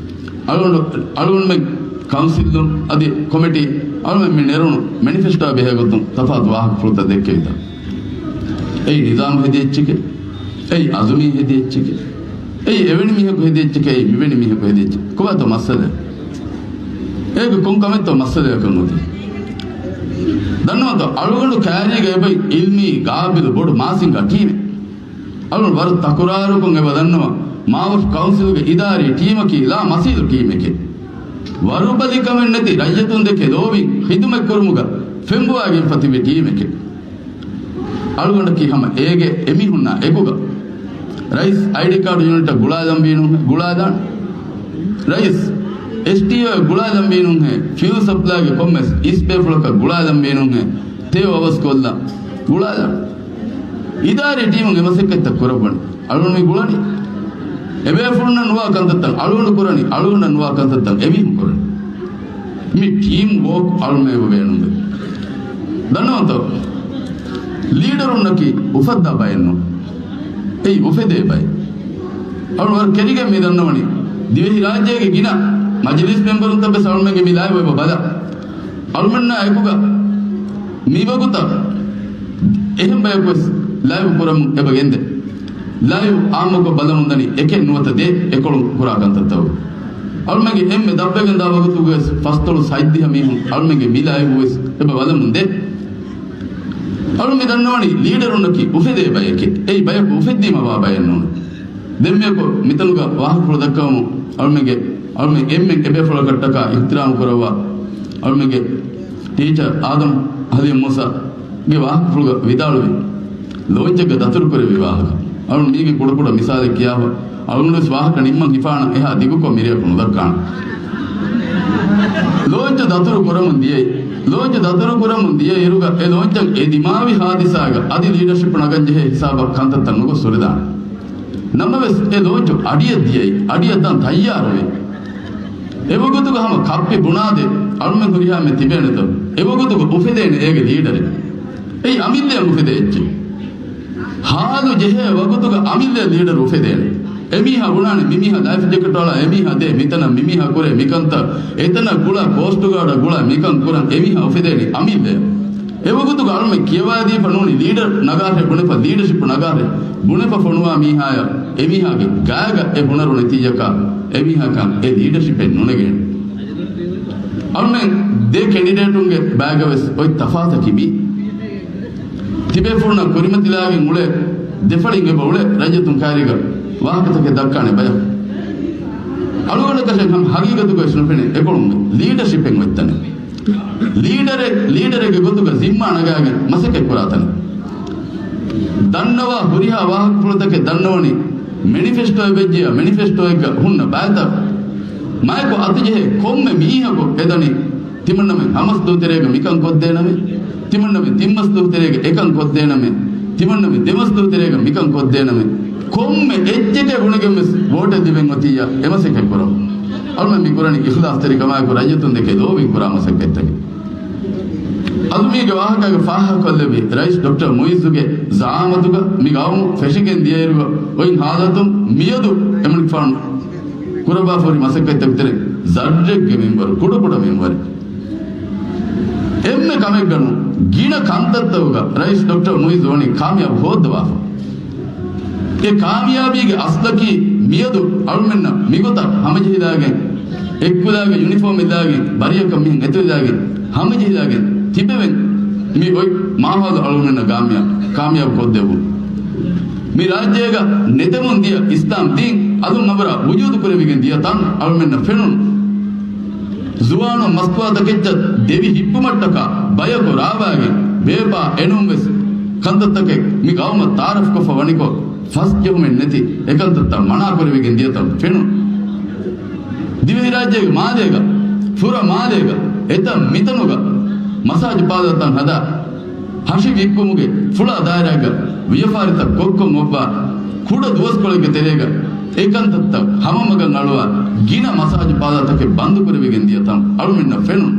އަޅުގަނޑު، އަޅުގަނޑުމެން ކައުންސިލުން އަދި ކޮމިޓީ އަޅުމެން މި ނެރުނު މެނިފެސްޓޯއާ ބެހޭގޮތުން ތަފާތު ވާހަކަފުޅުތައް ދެއްކެވިތަ؟ އެއީ ނިޒާމު ހެދި އެއްޗެކޭ. އެއީ އަޒުމީ ހެދި އެއްޗެކޭ. އެއީ އެވެނި މީހަކު ހެދި އެއްޗެކޭ. އެއީ މިވެނި މީހަކު ހެދި އެއްޗެކޭ. ކޮބާތޯ މައްސަލަ؟ އޭގެ ކޮން ކަމެއްތޯ މައްސަލަޔަކަށް އޮތީ؟ ދަންނަވަންތޯ އަޅުގަނޑު ކައިރީގަ އެބައި އިލްމީ ގާބިލު ބޮޑު މާސިންގާ ޓީމެއް. އަޅުގަނޑު ވަރަށް ތަކުރާރުކޮށް އެބަ ދަންނަވަން މާވަރު ކައުންސިލުގެ އިދާރީ ޓީމަކީ ލާ މަސީލު ޓީމެކޭ. ވަރުބަލިކަމެއް ނެތި ރައްޔިތުންދެކެ ލޯބިން ޚިދުމަތްކުރުމުގަ ފެންބޮވާގެންފަ ތިބި ޓީމެކޭ. އަޅުގަނޑަކީ ހަމަ އޭގެ އެމީހުންނާ އެކުގަ ރައީސް އައިޑީ ކާޑު ޔުނިޓަށް ގުޅާލަންވީނު، ގުޅާލާން. ރައީސް އެސްޓީއޯއަށް ގުޅާލަންވީނުހޭ، ފިއުލް ސަޕްލައިގެ ކޮންމެސް އިސް ބޭފުޅަކަށް ގުޅާލަންވީނުހޭ، ތެޔޮ އަވަސްކޮށްލާ ގުޅާލާން. އިދާރީ ޓީމުން އެ މަސައްކަތްތައް ކުރައްވަނީ. އަޅުގަނޑު މި ގުޅަނީ. އެބޭފުޅުންނަށް ނުވާ ކަންތައްތައް އަޅުގަނޑު ކުރަނީ، އަޅުގަނޑަށް ނުވާ ކަންތައްތައް އެމީހުން ކުރަނީ. މި ޓީމް ވޯކް އަޅުމެ އެބަ ބޭނުންވޭ. ދަންނަވަންތޯ؟ ލީޑަރުންނަކީ އުފައްދާ ބައެއްނު. އެއީ އުފެދޭ ބައެއް. އަޅު ވަރަށް ކެރިގެން މި ދަންނަވަނީ. ދިވެހި ރާއްޖޭގެ ގިނަ މަޖިލީސް މެމްބަރުންތައް ވެސް އަޅުމެންގެ މި ލައިވް އެބަ ބަލާ. އަޅުމެންނާ އެކުގަ މިވަގުތަށް އެހެން ބަޔަކު ވެސް ލައިވް ކުރަމުން އެބަ ގެންދޭ. ލައިވް އާއްމުކޮށް ބަލަމުންދަނީ އެކެއް ނުވަތަ ދޭ އެކޮޅުން ކުރާ ކަންތައްތައް. އަޅުމެންގެ އެންމެ ދަށްވެގެންދާ ވަގުތުގަވެސް ފަސްދޮޅަސް ހަތްދިހަ މީހުން އަޅުމެންގެ މި ލައިވް ވެސް އެބަ ބަލަމުން ދޭ. އަޅު މި ދަންނަވަނީ ލީޑަރުންނަކީ އުފެދޭ ބައެކޭ. އެއީ ބަޔަކު އުފެއްދީމަ ވާ ބައެއް ނޫން. ދެންމެއަކު މިތަނުގަ ވާހަކަފުޅު ދައްކަވަމުން އަޅުމެންގެ، އަޅުމެން އެންމެން އެބޭފުޅަކަށްޓަކާ އިޙްތިރާމް ކުރައްވާ އަޅުމެންގެ ޓީޗަރ އާދަމް ޙަލީމް މޫސާގެ ވާހަކަފުޅުގަ ވިދާޅުވި ލޯންޗެއްގަ ދަތުރުކުރެއްވި ވާހަކަ. އަޅުން މީގެ ކުޑަކުޑަ މިސާލެއް ކިޔާފަ، އަޅުގަނޑުވެސް ވާހަކަ ނިންމަން ހިފާނަން އެހާ ދިގުކޮށް މިރެއަކު ނުދައްކާނަން. ލޯންޗު ދަތުރު ކުރަމުން ދިޔައީ، ލޯންޗު ދަތުރު ކުރަމުން ދިޔައިރުގަ އެ ލޯންޗަށް އެ ދިމާވި ހާދިސާގަ އަދި ލީޑަޝިޕް ނަގަން ޖެހޭ ހިސާބަށް ކަންތައްތައް ނުގޮސް ހުރެދާނެ. ނަމަވެސް އެ ލޯންޗު އަޑިއަށް ދިޔައީ، އަޑިއަށް ދާން ތައްޔާރުވި. އެވަގުތުގަ ހަމަ ކައްޕި ބުނާދޭ އަޅުމެން ހުރިހާ މެ ތިބޭނެތޯ؟ އެވަގުތުގަ އުފެދޭނެ އޭގެ ލީޑަރެއް. އެއީ އަމިއްލައަށް އުފެދޭ އެއްޗެއް. ހާލު ޖެހޭ ވަގުތުގަ އަމިއްލައަށް ލީޑަރު އުފެދޭނެ. އެމީހާ ބުނާނެ މިމީހާ ލައިފް ޖެކެޓް އަޅާ، އެމީހާ ދޭ މިތަނަށް، މިމީހާ ކުރޭ މިކަންތައް، އެތަނަށް ގުޅާ ކޯސްޓް ގާޑަށް ގުޅާ މިކަން ކުރަން އެމީހާ އުފެދޭނީ އަމިއްލައަށް. އެވަގުތުގަ އަޅުމެން ކިޔަވާދީފަ ނޫނީ ލީޑަރ ނަގާހެ ބުނެފަ، ލީޑަޝިޕް ނަގާހެ ބުނެފަ ފޮނުވާ މީހާޔަށް އެމީހާގެ ގާގަ އެ ހުނަރު ނެތިއްޔަކާ އެމީހާކަން އެ ލީޑަޝިޕެއް ނުނެގޭނެ. އަޅުމެން ދެ ކެނޑިޑޭޓުންގެ ބައިގަވެސް އޮތް ތަފާތަކީ މީ. ތިބޭފުޅުންނަށް ކުރިމަތިލާގެން އުޅޭ ދެފަޅިން އެބަ އުޅޭ ރައްޔިތުން ކައިރީގަ ވާހަކަތަކެއް ދައްކާނެ ބަޔަކު. އަޅުގަނޑަކަށެއް ހަމަ ހަގީގަތުގައި ވެސް ނުފެނޭ އެކޮޅުން ލީޑަޝިޕެއް އޮތްތަނެއް. ލީޑަރެއް، ލީޑަރެއްގެ ގޮތުގަ ޒިންމާ ނަގާގެން މަސައްކަތް ކުރާ ތަނެއް. ދަންނަވާ ހުރިހާ ވާހަކަފުޅުތަކެއް ދަންނަވަނީ މެނިފެސްޓޯއެއް ވެއްޖެޔާ، މެނިފެސްޓޯއެއްގަ ހުންނަ ބައިތައް މާތްކޮށް އަތުޖެހޭ ކޮންމެ މީހަކު އެދަނީ ތިމަންނަމެން ހަމަސް ދުވަހު ތެރޭގަ މިކަން ކޮށްދޭނަމޭ، ތިމަންނަމެން ތިން މަސް ދުވަހު ތެރޭގަ އެކަން ކޮށްދޭނަމޭ، ތިމަންނަމެން ދެ މަސް ދުވަހު ތެރޭގަ މިކަން ކޮށްދޭނަމޭ. ކޮންމެ އެއްޗެކޭ ބުނެގެން ވެސް ވޯޓެއް ލިބެން އޮތިއްޔާ އެމަސައްކަތް ކުރަމު. އަޅުމެން މި ކުރަނީ އިޚްލާޞްތެރިކަމާއެކު ރައްޔިތުން ދެކެ ލޯބިން ކުރާ މަސައްކަތްތަކެއް. އަދު މީގެ ވާހަކައިގެ ފާހަގަކޮށްލެއްވި ރައީސް ޑޮކްޓަރ މުއިއްޒުގެ ޒަޢާމަތުގަ މި ގައުމު ފެށިގެން ދިޔައިރުގަ އޮތް ހާލަތުން މިއަދު އެމަނިކުފާނު ކުރައްވާފަހުރި މަސައްކަތްތަކުގެ ތެރެއިން ޒައްރެއްގެ މިންވަރު، ކުޑަކުޑަ މިންވަރެއް. އެންމެ ކަމެއްގަނު ގިނަ ކަންތައްތަކުގަ ރައީސް ޑޮކްޓަރ މުއިއްޒު ވަނީ ކާމިޔާބު ހޯއްދަވާފަ. އެ ކާމިޔާބީގެ އަސްލަކީ މިއަދު އަޅުމެންނަށް މިގޮތަށް ހަމަޖެހިލާގެން، އެއްކުލާގެ ޔުނިފޯމް އެއްލާގެން، ބަރީއަކަށް މިހެން އެތުވެލާގެން، ހަމަޖެހިލާގެން ތިބެވެން މި އޮތް މާހައުލު އަޅުމެންނަށް ކާމިޔާ-، ކާމިޔާބު ކޮށްދެއްވުން. މި ރާއްޖޭގަ ނެތެމުން ދިޔަ އިސްލާމް ދީން އަލުން އަބަރާ ވުޖޫދު ކުރެވިގެން ދިޔަ ތަން އަޅުމެންނަށް ފެނުނު. ޒުވާނުން މަސްތުވާތަކެއްޗަށް ދެވި ހިއްޕުމަށްޓަކާ ބަޔަކު ރާވާގެން ބޭބާ އެނޫން ވެސް ކަންތައްތަކެއް މި ގައުމަށް ތައާރަފްކޮށްފަ ވަނިކޮށް، ފަސްޖެހުމެއް ނެތި އެކަންތައްތައް މަނާކުރެވިގެން ދިޔަތަން ފެނުނު. ދިވެހިރާއްޖޭގެ މާލޭގަ، ފުރަ މާލޭގަ، އެތަން މިތަނުގަ މަސާޖު ޕާލަރތައް ހަދާ، ހަށި ވިއްކުމުގެ ފުޅާ ދާއިރާގަ ވިޔަފާރިތައް ކޮށްކޮށް އޮއްވާ، ކުޑަ ދުވަސްކޮޅެއްގެ ތެރޭގަ އެކަންތައްތައް ހަމަމަގަށް އަޅުވާ، ގިނަ މަސާޖު ޕާލަރތަކެއް ބަންދުކުރެވިގެން ދިޔަތަން އަޅުމެންނަށް ފެނުނު.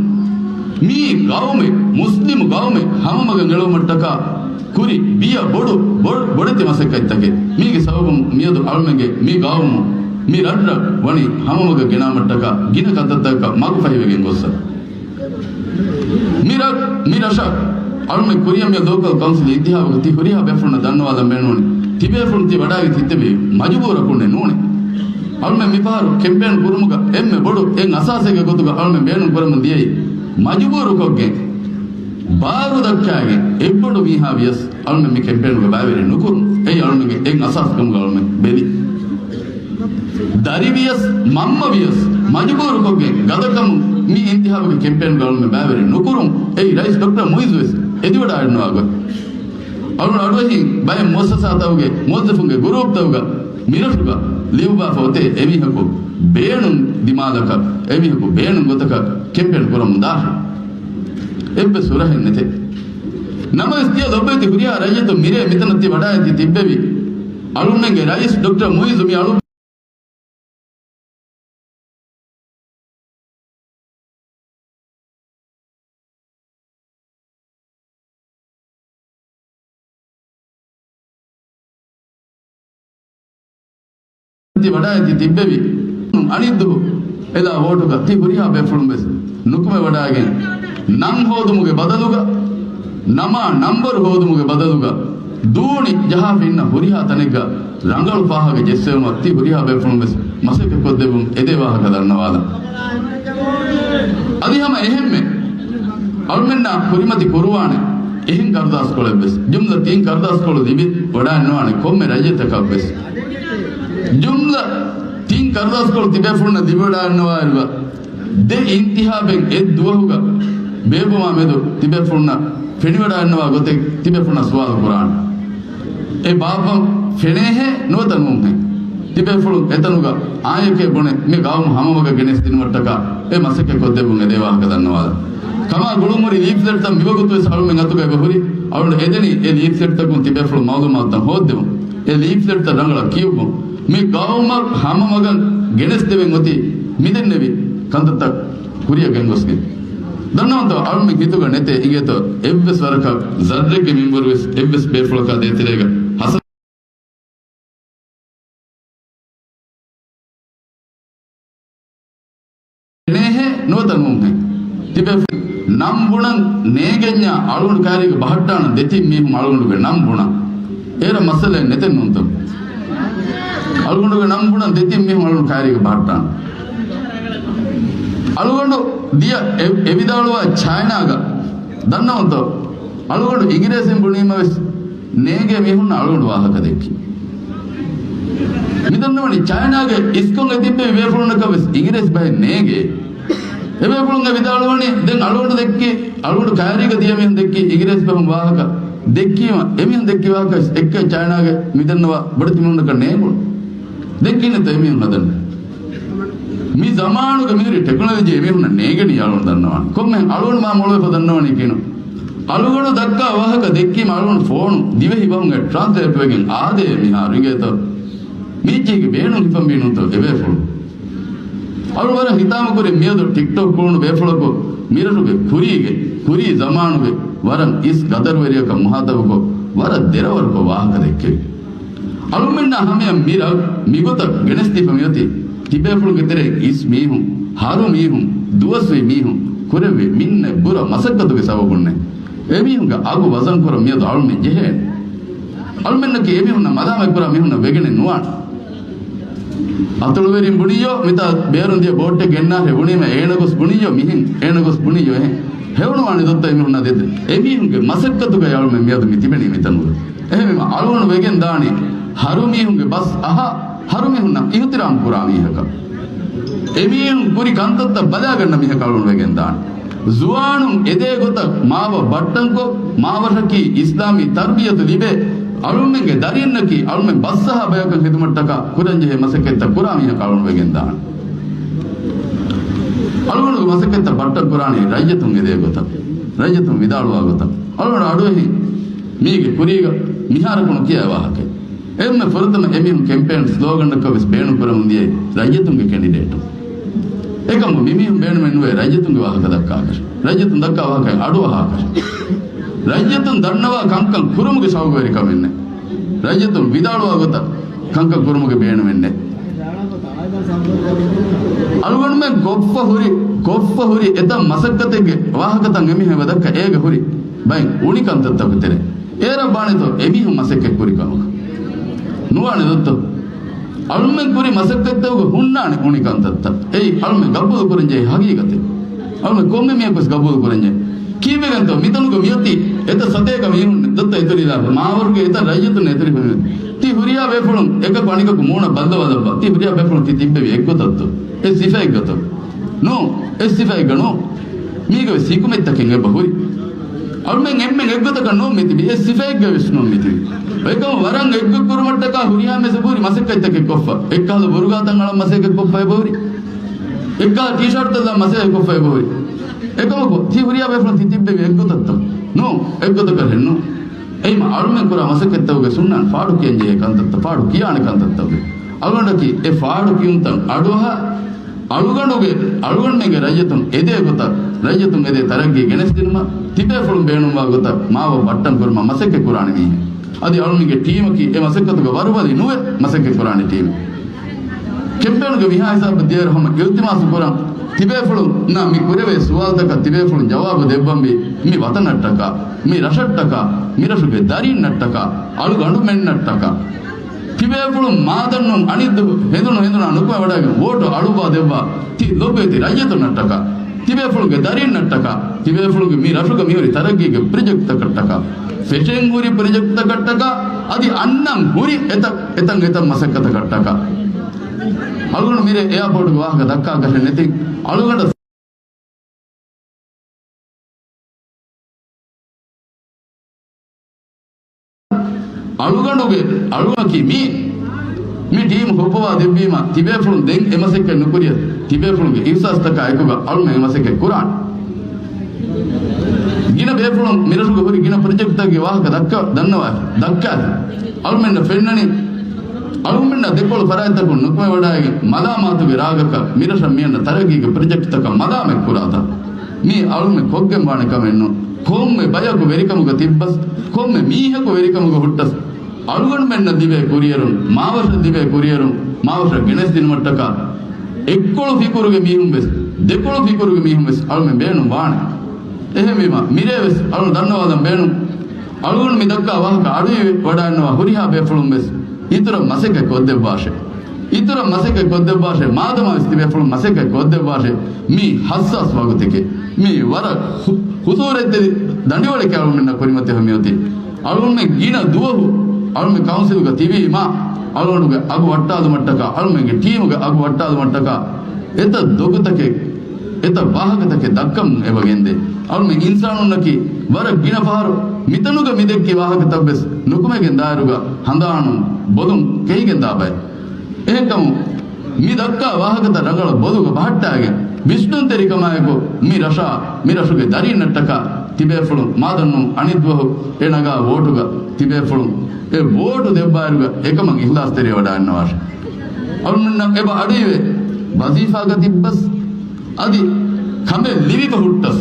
މީ ގައުމެއް، މުސްލިމު ގައުމެއް ހަމަމަގަށް އެޅުވުމަށްޓަކާ ކުރި ބިޔަ ބޮޑު، ބޮ-، ބޮޑެތި މަސައްކަތްތަކެއް. މީގެ ސަބަބުން މިއަދު އަޅުމެންގެ މި ގައުމު، މި ރަށްރަށް ވަނީ ހަމަމަގަށް ގެނާމަށްޓަކާ ގިނަ ކަންތައްތަކަކަށް މަގުފަހިވެގެން ގޮއްސަ. މި ރަށް، މި ރަށަށް އަޅުމެން ކުރިއަށް މިއަދު ލޯކަލް ކައުންސިލް އިންތިހާބުގަ ތި ހުރިހާ ބޭފުޅުންނަށް ދަންނަވާލަން ބޭނުންވަނީ، ތިބޭފުޅުން ތި ވަޑާގެ ތިއްތެބީ މަޖުބޫރަކުންނެއް ނޫނޭ. އަޅުމެން މިފަހަރު ކެމްޕޭން ކުރުމުގަ އެންމެ ބޮޑު އެއް އަސާސެއްގެ ގޮތުގަ އަޅުމެން ބޭނުން ކުރަމުން ދިޔައީ، މަޖުބޫރުކޮށްގެން، ބާރު ދައްކާގެން އެއްބަނޑު މީހާ ވިޔަސް އަޅުމެން މި ކެމްޕޭނުގަ ބައިވެރި ނުކުރުން. އެއީ އަޅުމެންގެ އެއް އަސާސް ކަމުގަ އަޅުމެން ބެލި. ދަރި ވިޔަސް، މަންމަ ވިޔަސް، މަޖުބޫރުކޮށްގެން ގަދަކަމުން މި އިންތިހާބުގެ ކެމްޕޭނުގަ އަޅުމެން ބައިވެރި ނުކުރުން. އެއީ ރައީސް ޑޮކްޓަރ މުއިއްޒު ވެސް އެދިވަޑައިގަންނަވާ ގޮތް. އަޅުގަނޑު އަޑުއެހި ބައެއް މުއައްސަސާތަކުގެ މުވައްޒަފުންގެ ގުރޫޕްތަކުގަ މިރަށުގަ ލިޔުއްވާފަ އޮތޭ އެމީހަކު ބޭނުން ދިމާލަކަށް، އެމީހަކު ބޭނުން ގޮތަކަށް ކެމްޕޭން ކުރަމުން ދާށޭ. އެއްވެސް ހުރަހެއް ނެތޭ. ނަމަވެސް ތިޔަ ލޮބުވެތި ހުރިހާ ރައްޔިތުން މިރޭ މިތަނަށް ތި ވަޑާއެދި ތިއްބެވި އަޅުންމެންގެ ރައީސް ޑޮކްޓަރ މުއިއްޒު މި އަޅު ތި ވަޑާއެދި ތިއްބެވި. އަނިއްދުހު އެލާ ވޯޓުގަ ތި ހުރިހާ ބޭފުޅުން ވެސް ނުކުމެވަޑާގެން، ނަން ހޯދުމުގެ ބަދަލުގަ، ނަމާ ނަންބަރު ހޯދުމުގެ ބަދަލުގަ، ދޫނި ޖަހާފަ އިންނަ ހުރިހާ ތަނެއްގަ ރަނގަޅު ފާހަގަ ޖެއްސެވުމަށް ތި ހުރިހާ ބޭފުޅުން ވެސް މަސައްކަތް ކޮށްދެއްވުން އެދޭ ވާހަކަ ދަންނަވާލަން. އަދި ހަމަ އެހެންމެ އަޅުމެންނާ ކުރިމަތި ކުރުވާނެ އެހެން ކަރުދާސްކޮޅެއް ވެސް، ޖުމްލަ ތިން ކަރުދާސްކޮޅު ލިބި ވަޑާންނަވާނެ ކޮންމެ ރައްޔިތަކަށް ވެސް. ޖުމްލަ ތިން ކަރުދާސްކޮޅު ތިބޭފުޅުންނަށް ލިބި ވަޑާންނަވާއިރުގަ، ދެ އިންތިހާބެއް އެއް ދުވަހުގަ ބޭއްވުމާ މެދު ތިބޭފުޅުންނަށް ފެނިވަޑާންނަވާ ގޮތެއް ތިބޭފުޅުންނަށް ސުވާލު ކުރާނެ. އެ ބާއްވަން ފެނޭހޭ ނުވަތަ ނޫންހޭ؟ ތިބޭފުޅުން އެތަނުގަ އާނއެކޭ ބުނެ މި ގައުމު ހަމަމަގަށް ގެނެސްދިނުމަށްޓަކާ އެ މަސައްކަތް ކޮށްދެއްވުން އެދޭ ވާހަކަ ދަންނަވާލަން. ކަމާ ގުޅުންހުރި ލީފްލެޓްތައް މިވަގުތުވެސް އަޅުމެން އަތުގަ އެބަހުރި. އަޅުގަނޑު އެދެނީ އެ ލީފްލެޓްތަކުން ތިބޭފުޅުން މައުލޫމާތުތައް ހޯއްދެވުން. އެ ލީފްލެޓްތައް ރަނގަޅަށް ކިޔުއްވުން. މި ގައުމަށް ހަމަމަގަށް ގެނެސްދެވެން އޮތީ މިދެންނެވި ކަންތައްތައް ކުރިއަށް ގެންގޮސްގެން. ދަންނަވަންތޯ އަޅުމެން ހިތުގަ ނެތޭ އިނގޭތޯ އެއްވެސް ވަރަކަށް ޒައްރެއްގެ މިންވަރުވެސް އެއްވެސް ބޭފުޅަކާ ދޭތެރޭގަ ހަސަ ނޭހޭ ނުވަތަ ނޫންހޭ؟ ތިބޭފުޅުން ނަން ބުނަން ނޭގެންޏާ އަޅުގަނޑު ކައިރީގަ ބަހައްޓާނަން ދެތިން މީހުން އަޅުގަނޑުގެ ނަން ބުނަން. އޭރަށް މައްސަލައެއް ނެތެއް ނޫންތޯ؟ އަޅުގަނޑުގެ ނަން ބުނަން ދެތިން މީހުން އަޅުގަނޑު ކައިރީގަ ބަހައްޓާނަން. އަޅުގަނޑު ދިޔަ އެ-، އެ ވިދާޅުވާ ޗައިނާގަ ދަންނަވަންތޯ؟ އަޅުގަނޑު އިނގިރޭސިން ބުނީމަވެސް ނޭނގޭ މީހުންނަށް އަޅުގަނޑު ވާހަކަ ދެއްކި. މިދަންނަވަނީ ޗައިނާގެ އިސްކޮށް އެ ތިއްބެވި ބޭފުޅުންނަކަށް ވެސް އިނގިރޭސި ބަހެއް ނޭނގޭ. އެބޭފުޅުން އެ ވިދާޅުވަނީ ދެން އަޅުގަނޑު ދެއްކި، އަޅުގަނޑު ކައިރީގަ ދިޔަ މީހުން ދެއްކި އިނގިރޭސި ބަހުން ވާހަކަ ދެއްކީމަ، އެމީހުން ދެއްކި ވާހަކަ އެއްކައި ޗައިނާގެ މިދަންނަވާ ބޮޑެތި މީހުންނަކަށް ނޭނގުނު. ދެއްކީނެތޯ އެމީހުން ހަދަނީ؟ މި ޒަމާނުގެ މިހުރި ޓެކްނޮލޮޖީ އެމީހުންނަށް ނޭނގެނީ އަޅުގަނޑު ދަންނަވާނެ. ކޮންމެހެން އަޅުގަނޑު މާ މޮޅުވެފަ ދަންނަވަނީ ކިހިނެއް؟ އަޅުގަނޑު ދައްކާ ވާހަކަ ދެއްކީމަ އަޅުގަނޑު ފޯނު ދިވެހި ބަހުން ޓްރާންސްލޭޓް ވެގެން އާދޭ މިހާރު އިނގޭތޯ؟ މީއްޗެހިގެ ބޭނުން ހިފަންވީ ނޫންތޯ އެބޭފުޅުން؟ އަޅު ވަރަށް ހިތާމަކުރި މިއަދު ޓިކްޓޮކް ކުޅުނު ބޭފުޅަކު މިރަށުގެ ކުރީގެ، ކުރީ ޒަމާނުގެ ވަރަށް އިސް ގަދަރުވެރިޔަކަށް މުހާތަބުކޮށް ވަރަށް ދެރަވަރުކޮށް ވާހަކަ ދެއްކެވި. އަޅުމެންނާ ހަމަޔަށް މި ރަށް މިގޮތަށް ގެނެސްދީފަ މިއޮތީ ތިބޭފުޅުންގެ ތެރެއިން އިސް މީހުން، ހަރު މީހުން، ދުވަސްވީ މީހުން ކުރެއްވި މިންނަ ބުރަ މަސައްކަތުގެ ސަބަބުންނޭ. އެމީހުންގެ އަގު ވަޒަންކުރަން މިއަދު އަޅުމެން ޖެހޭނެ. އަޅުމެންނަކީ އެމީހުންނަށް މަލާމަތްކުރާ މީހުންނަށް ވެގެނެއް ނުވާނެ. އަތޮޅުވެރިން ބުނިއްޔޯ، މިތާ ބޭރުން ދިޔަ ބޯޓެއް ގެންނާށޭ ބުނީމަ، އޭނަ ގޮސް ބުނިއްޔޯ މިހެން، އޭނަ ގޮސް ބުނިއްޔޯ އެހެން. ހެވުނުވާނެ ދޮއްތަ އެމީހުންނާ ދެއްދެ. އެމީހުންގެ މަސައްކަތުގައި އަޅުމެން މިއަދު މި ތިބެނީ މިތަނުގަ. އެހެންވީމަ އަޅުގަނޑު ވެގެން ދާނީ ހަރުމީހުންގެ ބަސް އަހާ، ހަރުމީހުންނަށް އިހުތިރާމް ކުރާ މީހަކަށް. އެމީހުން ކުރި ކަންތައްތައް ބަލާގަންނަ މީހަކަށް އަޅުގަނޑު ވެގެން ދާނެ. ޒުވާނުން އެދޭ ގޮތަށް މާބަ ބައްޓަންކޮށް، މާބަށަކީ އިސްލާމީ ތަރްބިޔަތު ލިބޭ، އަޅުމެންގެ ދަރިންނަކީ އަޅުމެން ބަސްއަހާ ބަޔަކަށް ހިދުމަތްޓަކާ ކުރަންޖެހޭ މަސައްކަތްތައް ކުރާ މީހަކަށް އަޅުގަނޑު ވެގެން ދާނެ. އަޅުގަނޑުގެ މަސައްކަތްތައް ބައްޓަން ކުރާނީ ރައްޔިތުން އެދޭ ގޮތަށް، ރައްޔިތުން ވިދާޅުވާ ގޮތަށް. އަޅުގަނޑު އަޑުއެހި މީގެ ކުރީގަ މިހާރަކު ނުކިޔާ ވާހަކައެއް. އެންމެ ފުރަތަމަ އެމީހުން ކެމްޕޭން ސްލޯގަންއަކަށް ވެސް ބޭނުންކުރަމުން ދިޔައީ ރައްޔިތުންގެ ކެންޑިޑޭޓު. އެކަމު މިމީހުން ބޭނުމެއް ނުވޭ ރައްޔިތުންގެ ވާހަކަ ދައްކާކަށް. ރައްޔިތުން ދައްކާ ވާހަކައިން އަޑުއަހާކަށް. ރައްޔިތުން ދަންނަވާ ކަންކަން ކުރުމުގެ ޝައުގުވެރިކަމެއް ނެތް. ރައްޔިތުން ވިދާޅުވާ ގޮތަށް ކަންކަން ކުރުމުގެ ބޭނުމެއް ނެތް. އަޅުގަނޑުމެން ކޮށްފަ ހުރި، ކޮށްފަ ހުރި އެތައް މަސައްކަތެއްގެ ވާހަކަތައް އެމީހުން އެބަ ދައްކާ އޭގަ ހުރި ބައެއް އުނި ކަންތައްތަކުގެ ތެރޭ. އޭރަށް ވާނެތޯ އެމީހުން މަސައްކަތް ކުރި ކަމަކަށް؟ ނުވާނެ ދޮއްތޯ؟ އަޅުމެން ކުރި މަސައްކަތްތަކުގަ ހުންނާނެ އުނި ކަންތައްތައް. އެއީ އަޅުމެން ގަބޫލު ކުރަންޖެހޭ ހަގީގަތެއް. އަޅުމެން ކޮންމެ މީހަކުވެސް ގަބޫލު ކުރަންޖެހޭ. ކީއްވެގެންތޯ މިތަނުގަ މިއޮތީ އެތައް ސަތޭކަ މީހުން ދޮއްތޯ އެތުރިލާފަ، މާވަރުގެ އެތައް ރައްޔިތުން އެތުރިފަ މިއޮތީ. ތި ހުރިހާ ބޭފުޅުން އެކަކު އަނިކަކު މޫނަށް ބައްލަވާލައްވާ. ތި ހުރިހާ ބޭފުޅުން ތި ތިއްބެވީ އެއްގޮތަށްތޯ؟ އެއް ސިފައެއްގަތޯ؟ ނޫ، އެއް ސިފައެއްގަ ނޫ. މީގަވެސް ހިކުމަތްތަކެއް އެބަ ހުރި. އަޅުމެން އެންމެން އެއްގޮތަކަށް ނޫން މިތިބީ، އެއް ސިފައެއްގަ ވެސް ނޫން މިތިބީ. އެކަމު ވަރަށް އެއްގޮތް ކުރުމަށްޓަކާ ހުރިހާ މެސް އެބަހުރި މަސައްކަތްތަކެއް ކޮށްފަ. އެއްކަހަލަ ބުރުގާތައް އަޅަން މަސައްކަތް ކޮށްފަ އެބަހުރި. އެއްކަހަލަ ޓީޝާޓްތައް ލާން މަސައްކަތް ކޮށްފަ އެބަހުރި. އެކަމަކު ތި ހުރިހާ ބޭފުޅުން ތި ތިއްބެވީ އެއްގޮތަށްތޯ؟ ނޫން، އެއްގޮތަކަށް ހެން ނޫން. އެހެންވީމަ އަޅުމެން ކުރާ މަސައްކަތްތަކުގެ ސުންނަން ފާޑު ކިޔަންޖެހޭ ކަންތައްތައް، ފާޑު ކިޔާނެ ކަންތައްތަކުގެ. އަޅުގަނޑަކީ އެ ފާޑު ކިޔުންތައް އަޑުއަހާ، އަޅުގަނޑުގެ، އަޅުގަނޑުމެންގެ ރައްޔިތުން އެދޭ ގޮތަށް، ރައްޔިތުން އެދޭ ތަރައްގީ ގެނެސްދިނުމަށް، ތިބޭފުޅުން ބޭނުންވާ ގޮތަށް މާބަ ބައްޓަން ކުރުމަށް މަސައްކަތް ކުރާނެ މީހެއް. އަދި އަޅުމެންގެ ޓީމަކީ އެ މަސައްކަތުގަ ވަރުބަލި ނުވެ މަސައްކަތް ކުރާނެ ޓީމެއް. ކެމްޕޭނުގެ މިހާ ހިސާބަށް ދިޔައިރު ހަމަ އިލްތިމާސް ކުރަން، ތިބޭފުޅުންނާ މި ކުރެވޭ ސުވާލުތަކަށް ތިބޭފުޅުން ޖަވާބު ދެއްވަންވީ މި ވަތަނަށްޓަކާ، މި ރަށަށްޓަކާ، މި ރަށުގެ ދަރީންނަށްޓަކާ، އަޅުގަނޑުމެންނަށްޓަކާ. ތިބޭފުޅުން މާދަންނުން އަނިއްދުވަހު ހެނދުނު ހެނދުނާ ނުކުމެވަޑައިގެން ވޯޓު އަޅުއްވާ ދެއްވާ ތި ލޮބުވެތި ރައްޔިތުންނަށްޓަކާ، ތިބޭފުޅުންގެ ދަރީންނަށްޓަކާ، ތިބޭފުޅުންގެ މި ރަށުގަ މިހުރި ތަރައްގީގެ ޕްރޮޖެކްޓްތަކަށްޓަކާ، ފެށެން ހުރި ޕްރޮޖެކްޓްތަކަށްޓަކާ، އަދި އަންނަން ހުރި އެތައް، އެތަން އެތައް މަސައްކަތަކަށްޓަކާ. އަޅުގަނޑު މިރޭ އެއާޕޯޓުގެ ވާހަކަ ދައްކާކަށެއް ނެތި. އަޅުގަނޑަށް އަޅުގަނޑުގެ އަޅުގަނޑަކީ މީ، މި ޓީމް ހުއްޕަވާ ދެއްވީމަ، ތިބޭފުޅުން ދެން އެ މަސައްކަތް ނުކުރިޔަސް، ތިބޭފުޅުންގެ އިހްސާސްތަކާ އެކުގަ އަޅުމެން އެ މަސައްކަތް ކުރާނެ. ގިނަ ބޭފުޅުން މިރަށުގަ ހުރި ގިނަ ޕްރޮޖެކްޓްތަކުގެ ވާހަކަ ދައްކާ، ދަންނަވާ، ދައްކާ. އަޅުމެންނަށް ފެންނަނީ، އަޅުމެންނަށް ދެކޮޅު ފަރާތްތަކުން ނުކުމެވަޑައިގެން، މަލާމާތުގެ ރާގަކަށް މިރަށަށް މިއަންނަ ތަރައްގީގެ ޕްރޮޖެކްޓްތަކަށް މަލާމަތް ކުރާތާ. މީ އަޅުމެން ކޮށްގެން ވާނެ ކަމެއް ނޫން. ކޮންމެ ބަޔަކު ވެރިކަމުގަ ތިއްބަސް، ކޮންމެ މީހަކު ވެރިކަމުގަ ހުއްޓަސް، އަޅުގަނޑުމެންނަށް ލިބޭ ކުރިއެރުން، މާވަށަށް ލިބޭ ކުރިއެރުން، މާވަށަށް ގެނެސްދިނުމަށްޓަކާ، އެއްކޮޅު ފިކުރުގެ މީހުން ވެސް، ދެކޮޅު ފިކުރުގެ މީހުން ވެސް އަޅުމެން ބޭނުން ވާނެ. އެހެންވީމަ، މިރޭ ވެސް އަޅުން ދަންނަވާލަން ބޭނުން. އަޅުގަނޑު މި ދައްކާ ވާހަކަ އަޑުއިވި ވަޑައިންނަވާ ހުރިހާ ބޭފުޅުން ވެސް އިތުރަށް މަސައްކަތް ކޮށްދެއްވާށޭ. އިތުރަށް މަސައްކަތް ކޮށްދެއްވާށޭ. މާދަމާ ވެސް ތިބޭފުޅުން މަސައްކަތް ކޮށްދެއްވާށޭ. މީ ހައްސާސް ވަގުތެކޭ. މީ ވަރަށް ހު-، ހުސޫރަތްތެރި ދަނޑިވަޅެކޭ އަޅުމެންނަށް ކުރިމަތިވެފަ މިއޮތީ. އަޅުމެން ގިނަ ދުވަހު އަޅުމެން ކައުންސިލުގަ ތިބީމާ، އަޅުގަނޑުގެ އަގު ވައްޓާލުމަށްޓަކާ، އަޅުމެންގެ ޓީމުގެ އަގު ވައްޓާލުމަށްޓަކާ، އެތައް ދޮގުތަކެއް، އެތައް ވާހަކަތަކެއް ދައްކަމުން އެބަ ގެންދޭ. އަޅުމެން އިންސާނުންނަކީ ވަރަށް ގިނަ ފަހަރު މިތަނުގަ މިދެއްކި ވާހަކަތައްވެސް ނުކުމެގެން ދާއިރުގަ ހަނދާނުން ބޮލުން ކެހިގެންދާ ބައެއް. އެހެންކަމުން މި ދައްކާ ވާހަކަތައް ރަނގަޅަށް ބޮލުގަ ބަހައްޓާގެން، ވިސްނުންތެރިކަމާއެކު މި ރަށާ، މި ރަށުގެ ދަރީންނަށްޓަކާ ތިބޭފުޅުން މާދަންނޫން އަނެއްދުވަހު އެ ނަގާ ވޯޓުގަ ތިބޭފުޅުން އެ ވޯޓު ދެއްވާއިރުގަ އެކަމަށް އިހްލާސްތެރިވެވަޑައިންނަވާށެ. އަޅުގަނޑުމެންނަށް އެބަ އަޑުއިވޭ، ވަޒީފާގަ ތިއްބަސް އަދި ކަމެއް ލިބިފަ ހުއްޓަސް،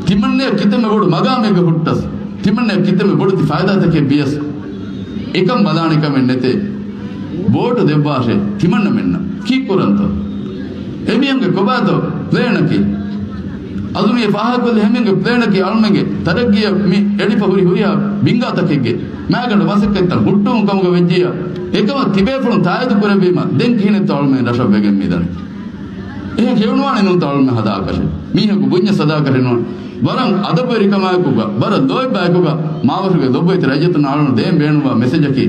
ތިމަންނަޔަށް ކިތަންމެ ބޮޑު މަގާމެއްގަ ހުއްޓަސް، ތިމަންނަޔަށް ކިތަންމެ ބޮޑު ތި ފައިދާތަކެއް ވިޔަސް، އެކަން ބަލާނެ ކަމެއް ނެތޭ. ވޯޓު ދެއްވާށޭ ތިމަންނަމެންނަށް. ކީއްކުރަންތޯ؟ އެމީހުންގެ ކޮބާތޯ ޕްލޭނަކީ؟ އަދު މި ފާހަގަކޮށްލި ހެމިންގެ ޕްލޭނަކީ އަޅުމެންގެ ތަރައްގީއަށް މި އެޅިފަ ހުރި ހުރިހާ ބިންގާތަކެއްގެ މާގަނޑު މަސައްކަތްތައް ހުއްޓުވުން ކަމުގަ ވެއްޖިއްޔާ، އެކަމަށް ތިބޭފުޅުން ތާއީދު ކުރެއްވީމަ ދެން ކިހިނެއްތޯ އަޅުމެން ރަށަށް ވެގެން މިދަނީ؟ އެހެން ހެޔޮނުވާނެ ނޫންތަ އަޅުމެން ހަދާކަށެއް؟ މީހަކު ބުންޏަސް ހަދާކަށެއް ނޫން. ވަރަށް އަދަބުވެރިކަމާއެކުގަ، ވަރަށް ލޯތްބާއެކުގަ މާވަށުގެ ލޮބުވެތި ރައްޔިތުން އަޅުން ދޭން ބޭނުންވާ މެސެޖަކީ،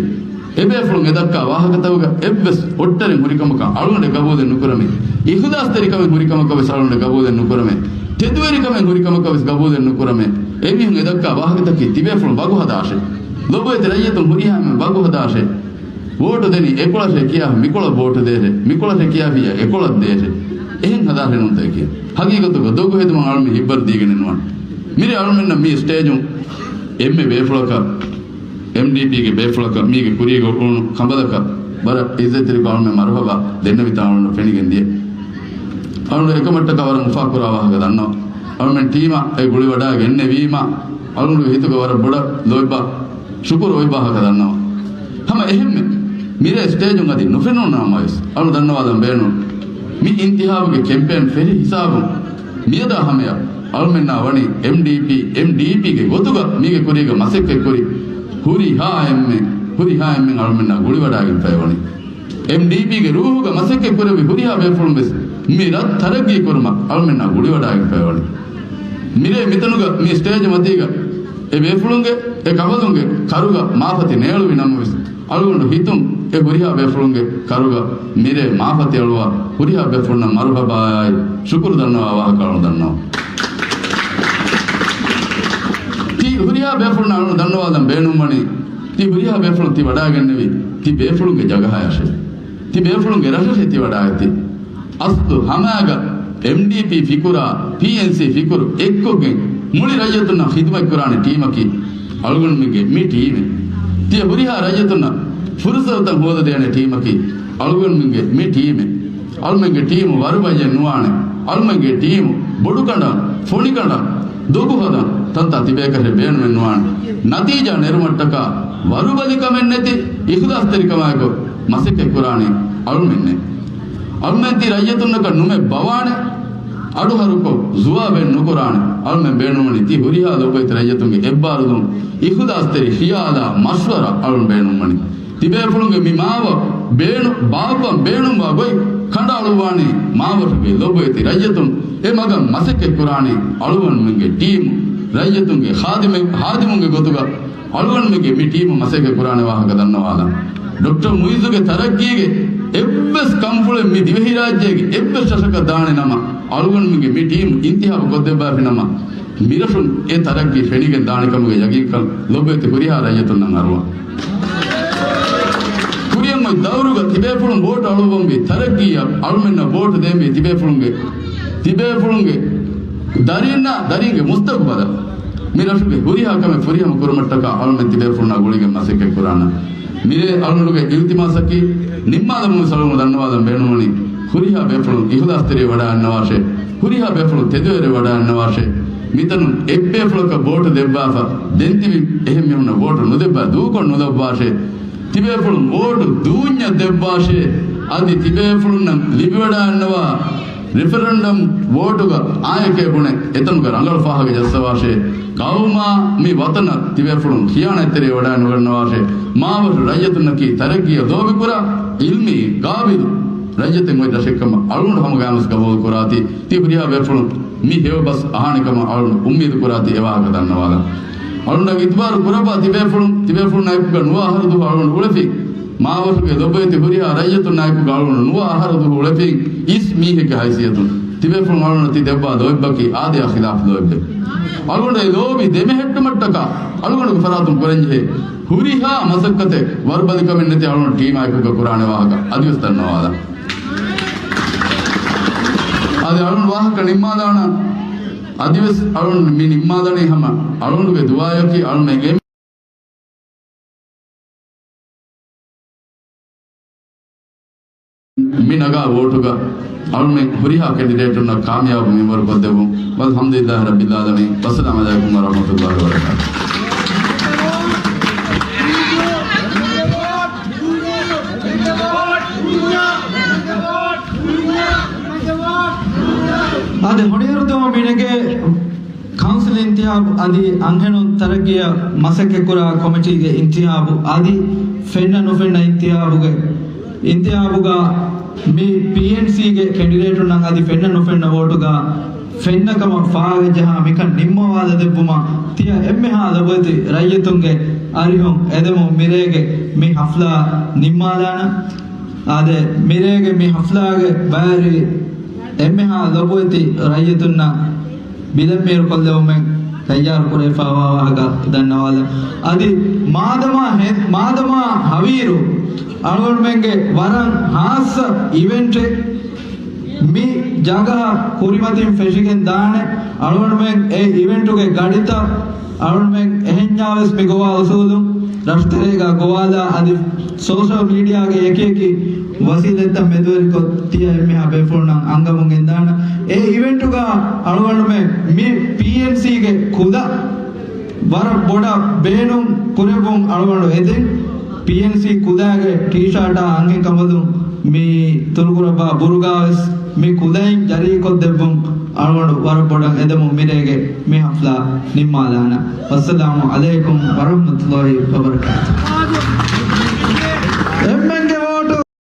އެބޭފުޅުން އެދައްކާ ވާހަކަތަކުގަ އެއްވެސް އޮއްޓަރެއް ހުރިކަމަކަށް އަޅުގަނޑެއް ގަބޫލެއް ނުކުރަމޭ. އިޚުލާސްތެރިކަމެއް ހުރިކަމަކަށް ވެސް އަޅުގަނޑެއް ގަބޫލެއް ނުކުރަމޭ. ތެދުވެރިކަމެއް ހުރިކަމަކަށް ވެސް ގަބޫލެއް ނުކުރަމޭ. އެމީހުން އެދައްކާ ވާހަކަތަކީ ތިބޭފުޅުން ވަގުހަދާށޭ. ލޮބުވެތި ރައްޔިތުން ހުރިހާ އެންމެން ވަގުހަދާށޭ. ވޯޓު ދެނީ އެކޮޅަށޭ ކިޔާ މިކޮޅަށް ވޯޓު ދޭށޭ، މިކޮޅަށޭ ކިޔާފިއްޔާ އެކޮޅަށް ދޭށޭ. އެހެން ހަދާށޭ ނޫންތަ ކިޔާ. ހަގީގަތުގަ ދޮގު ހެދުމަށް އަޅުމެން ހިތްވަރު ދީގެނެއް ނުވާނެ. މިރޭ އަޅުމެންނަށް މި ސްޓޭޖުން އެންމެ ބޭފުޅަކަށް، އެމްޑީޕީގެ ބޭފުޅަކަށް މީގެ ކުރީގަ އުޅުނު ކަނބަލަކަށް ވަރަށް އިއްޒަތްތެރިކޮށް އަޅުމެން މަރުހަބާ ދެންނެވިތާ އަޅުން ފެނިގެން ދިޔަ. އަޅުން އެކަމަށްޓަކާ ވަރަށް އުފާކުރާ ވާހަކަ ދަންނަވަން. އަޅުމެން ޓީމަށް އެ ގުޅިވަޑައިގެންނެވީމަ، އަޅުގަނޑުގެ ހިތުގަ ވަރަށް ބޮޑަށް ލޯތްބާ ޝުކުރު އޮތް ވާހަކަ ދަންނަވަން. ހަމަ އެހެންމެ މިރޭ ސްޓޭޖުން އަދި ނުފެނުނު ނަމަވެސް، އަޅު ދަންނަވާލަން ބޭނުން. މި އިންތިހާބުގެ ކެމްޕޭން ފެށި ހިސާބުން މިއަދާ ހަމަޔަށް އަޅުމެންނާ ވަނީ އެމްޑީޕީ، އެމްޑީޕީގެ ގޮތުގަ މީގެ ކުރީގަ މަސައްކަތްކުރި ހުރިހާ އެންމެން، ހުރިހާ އެންމެން އަޅުމެންނާ ގުޅިވަޑައިގެންފައި ވަނީ. އެމްޑީޕީގެ ރޫހުގަ މަސައްކަތް ކުރެއްވި ހުރިހާ ބޭފުޅުން ވެސް މި ރަށް ތަރައްގީ ކުރުމަށް އަޅުމެންނާ ގުޅިވަޑައިގެންފައިވަނީ. މިރޭ މިތަނުގަ މި ސްޓޭޖް މަތީގަ އެ ބޭފުޅުންގެ، އެ ކަނބަލުންގެ ކަރުގަ މާފަތި ނޭޅުވި ނަމަވެސް، އަޅުގަނޑު ހިތުން އެ ހުރިހާ ބޭފުޅުންގެ ކަރުގަ މިރޭ މާފަތި އަޅުވާ ހުރިހާ ބޭފުޅުންނަށް މަރުހަބާއާއި ޝުކުރު ދަންނަވާ ވާހަކަ އަޅުން ދަންނަވަން. ތި ހުރިހާ ބޭފުޅުންނަށް އަޅުން ދަންނަވާލަން ބޭނުންވަނީ، ތި ހުރިހާ ބޭފުޅުން ތި ވަޑައިގެންނެވީ ތި ބޭފުޅުންގެ ޖަގަހައަށޭ. ތި ބޭފުޅުންގެ ރަށަށޭ ތި ވަޑައިގަތީ. އަސްލު ހަމައަގަށް އެމްޑީޕީ ފިކުރާ، ޕީއެންސީ ފިކުރު އެއްކޮށްގެން މުޅި ރައްޔިތުންނަށް ޚިދުމަތްކުރާނެ ޓީމަކީ އަޅުގަނޑުމެންގެ މި ޓީމެއް. ތިޔަ ހުރިހާ ރައްޔިތުންނަށް ފުރުސަތުތައް ހޯދަދޭނެ ޓީމަކީ އަޅުގަނޑުމެންގެ މި ޓީމެއް. އަޅުމެންގެ ޓީމު ވަރުބައްޔެއް ނުވާނެ. އަޅުމެންގެ ޓީމު ބޮޑުކަނޑަށް، ފޮނިކަނޑަށް، ދޮގު ހަދަން ތަންތާ ތިބޭކަށެއް ބޭނުމެއް ނުވާނެ. ނަތީޖާ ނެރުމަށްޓަކާ ވަރުބަލިކަމެއް ނެތި އިޚްލާޞްތެރިކަމާއެކު މަސައްކަތްކުރާނީ އަޅުމެންނޭ. އަޅުމެން ތި ރައްޔިތުންނަކަށް ނުމެ ބަވާނެ، އަޑުހަރުކޮށް ޒުވާބެއް ނުކުރާނެ. އަޅުމެން ބޭނުންވަނީ ތި ހުރިހާ ލޮބުވެތި ރައްޔިތުންގެ އެއްބާރުލުން، އިޚްލާޞްތެރި ޚިޔާލާ މަޝްވަރާ އަޅުން ބޭނުންވަނީ. ތިބޭފުޅުންގެ މި މާވަށް ބޭނު-، ބާއްވަން ބޭނުންވާ ގޮތް ކަނޑައަޅުއްވާނީ މާވަށުގެ ލޮބުވެތި ރައްޔިތުން އެ މަގަށް މަސައްކަތްކުރާނީ އަޅުގަނޑުމެންގެ ޓީމު، ރައްޔިތުންގެ ޚާދިމެއް، ޚާދިމުންގެ ގޮތުގަ އަޅުގަނޑުމެންގެ މި ޓީމު މަސައްކަތް ކުރާނެ ވާހަކަ ދަންނަވާލަން. ޑޮކްޓަރ މުއިއްޒުގެ ތަރައްގީގެ އެއްވެސް ކަންފުޅެއް މި ދިވެހިރާއްޖޭގެ އެއްވެސް ރަށަކަށް ދާނެ ނަމަ، އަޅުގަނޑުމެންގެ މި ޓީމު އިންތިހާބު ކޮށްދެއްވާފި ނަމަ، މިރަށުން އެ ތަރައްގީ ފެނިގެން ދާނެ ކަމުގެ ޔަގީންކަން ލޮބުވެތި ހުރިހާ ރައްޔިތުންނަށް އަރުވަން. ކުރިއަށް އޮތް ދައުރުގަ ތިބޭފުޅުން ވޯޓް އަޅުއްވަންވީ ތަރައްގީއަށް، އަޅުމެންނަށް ވޯޓް ދޭންވީ ތިބޭފުޅުންގެ، ތިބޭފުޅުންގެ ދަރީންނާ، ދަރީންގެ މުސްތަގުބަލަށް. މި ރަށުގެ ހުރިހާ ކަމެއް ފުރިހަމަ ކުރުމަށްޓަކާ އަޅުމެން ތިބޭފުޅުންނާ ގުޅިގެން މަސައްކަތް ކުރާނަން. މިރޭ އަޅުގަނޑުގެ އިލްތިމާސަކީ، ނިންމާލަމުން ވެސް އަޅުގަނޑު ދަންނަވާލަން ބޭނުންވަނީ، ހުރިހާ ބޭފުޅުން އިޚްލާޞްތެރިވެ ވަޑައިގަންނަވާށޭ، ހުރިހާ ބޭފުޅުން ތެދުވެރިވެ ވަޑައިގަންނަވާށޭ. މިތަނުން އެއްބޭފުޅަކަށް ވޯޓު ދެއްވާފަ، ދެންތިބި އެހެން މީހުންނަށް ވޯޓު ނުދެއްވާ، ދޫކޮށް ނުލައްވާށޭ. ތިބޭފުޅުން ވޯޓު ދޫންޏަށް ދެއްވާށޭ. އަދި ތިބޭފުޅުންނަށް ލިބިވަޑައިގަންނަވާ ރެފަރެންޑަމް ވޯޓުގަ އާއެކޭ ބުނެ، އެތަނުގަ ރަނގަޅު ފާހަގަ ޖައްސަވާށޭ. ޤައުމާ މި ވަޠަނަށް ތިބޭފުޅުން ޚިޔާނާތްތެރިވެ ވަޑައިނުގަންނަވާށޭ. މާވަށު ރައްޔިތުންނަކީ ތަރައްގީއަށް ލޯބިކުރާ، ޢިލްމީ، ޤާބިލު ރައްޔިތެއް އޮތް ރަށެއްކަމަށް އަޅުގަނޑު ހަމަ ގައިމުވެސް ޤަބޫލު ކުރާތީ. ތި ހުރިހާ ބޭފުޅުން މި ހެޔޮ ބަސް އަހާނެ ކަމަށް އަޅުގަނޑު އުއްމީދު ކުރާތީ އެ ވާހަކަ ދަންނަވާލަން. އަޅުގަނޑަށް އިތުބާރު ކުރައްވާ ތިބޭފުޅުންނާއެކުގަ ނުވަ އަހަރު ދުވަހު އަޅުގަނޑު އުޅެފިން. މާވަށުގެ ލޮބުވެތި ހުރިހާ ރައްޔިތުންނާއެކުގަ އަޅުގަނޑު ނުވަ އަހަރު ދުވަހު އުޅެފިން. އިސް މީހެއްގެ ހައިސިއްޔަތުން ތިބޭފުޅުން އަޅުގަނޑަށް ތި ދެއްވާ ލޯތްބަކީ އާދަޔާ ޚިލާފު ލޯތްބެއް. އަޅުގަނޑު އެ ލޯބި ދެމެހެއްޓުމަށްޓަކާ އަޅުގަނޑުގެ ފަރާތުން ކުރަންޖެހޭ ހުރިހާ މަސައްކަތެއް ވަރުބަލިކަމެއް ނެތި އަޅުގަނޑު ޓީމާއެކުގަ ކުރާނެ ވާހަކަ އަދިވެސް ދަންނަވާލަން. އަދި އަޅުން ވާހަކަ ނިންމާލާނަން. އަދިވެސް އަޅުން މި ނިންމާލަނީ ހަމަ އަޅުންގެ ދުޢާޔަކީ. އަޅުން އެ މި ނަގާ ވޯޓުގަ އަޅުމެން ހުރިހާ ކެނޑިޑޭޓުންނަށް ކާމިޔާބު މިންވަރު ކޮށްދެއްވުން. ވަލްޙަމްދުލިއްލާހި ރައްބިލް ޢާލަމީން. ވައްސަލާމު ޢަލައިކުމް ވަރަޙްމަތުﷲި ވަބަރަކާތުހު. އާދެ، ހޮނިއިރުދުވަހު މިނެގޭ ކައުންސިލް އިންތިހާބު އަދި އަންހެނުން ތަރައްގީއަށް މަސައްކަތްކުރާ ކޮމިޓީގެ އިންތިހާބު އަދި ފެންނަ ނުފެންނަ އިންތިހާބުގެ އިންތިހާބުގަ މި ޕީއެންސީގެ ކެނޑިޑޭޓުންނަށް އަދި ފެންނަ ނުފެންނަ ވޯޓުގަ ފެންނަ ކަމަށް ފާހަގަޖަހާ މިކަން ނިންމަވާލަދެއްވުމަށް ތިޔަ އެންމެހާ ލޮބުވެތި ރައްޔިތުންގެ އަރިހުން އެދެމުން މިރޭގެ މި ހަފްލާ ނިންމާލާނަން. އާދެ، މިރޭގެ މި ހަފްލާގެ ބައިވެރި އެންމެހާ ލޮބުވެތި ރައްޔިތުންނަށް ބިލެއް މީރު ކޮށްލެވުމެއް ތައްޔާރު ކުރެވިފައިވާ ވާހަކަ ދަންނަވާލަން. އަދި މާދަމާ ހެ-، މާދަމާ ހަވީރު އަޅުގަނޑުމެންގެ ވަރަށް ހާއްސަ އިވެންޓެއް މި ޖަގަހަށް ކުރިމަތިން ފެށިގެން ދާނެ. އަޅުގަނޑުމެން އެ އިވެންޓުގެ ގަޑިތައް އަޅުގަނޑުމެން އެހެންޏާވެސް މި ގޮވާ އުސޫލުން ރަށުތެރޭގަ ގޮވާލާ އަދި ސޯޝަލް މީޑިއާގެ އެކިއެކި ވަސީލަތްތައް މެދުވެރިކޮށް ތިޔަ އެންމެހާ ބޭފުޅުންނަށް އަންގަމުން ގެންދާނަން. އެ އިވެންޓުގަ އަޅުގަނޑުމެން މި ޕީއެންސީގެ ކުލަ ވަރަށް ބޮޑަށް ބޭނުން ކުރެއްވުން އަޅުގަނޑު އެދެން. ޕީއެންސީ ކުލައިގެ ޓީޝާޓާ އަންހެން ކަނބަލުން މި ތުރުކުރައްވާ ބުރުގާވެސް މި ކުލައިން ޖަރީކޮށްދެއްވުން އަޅުގަނޑު ވަރަށް ބޮޑަށް އެދެމުން މިރޭގެ މި ހަފްލާ ނިންމާލާނަން. ވައްސަލާމު ޢަލައިކުމް ވަރަޙްމަތުﷲި ވަބަރަކާތުހު.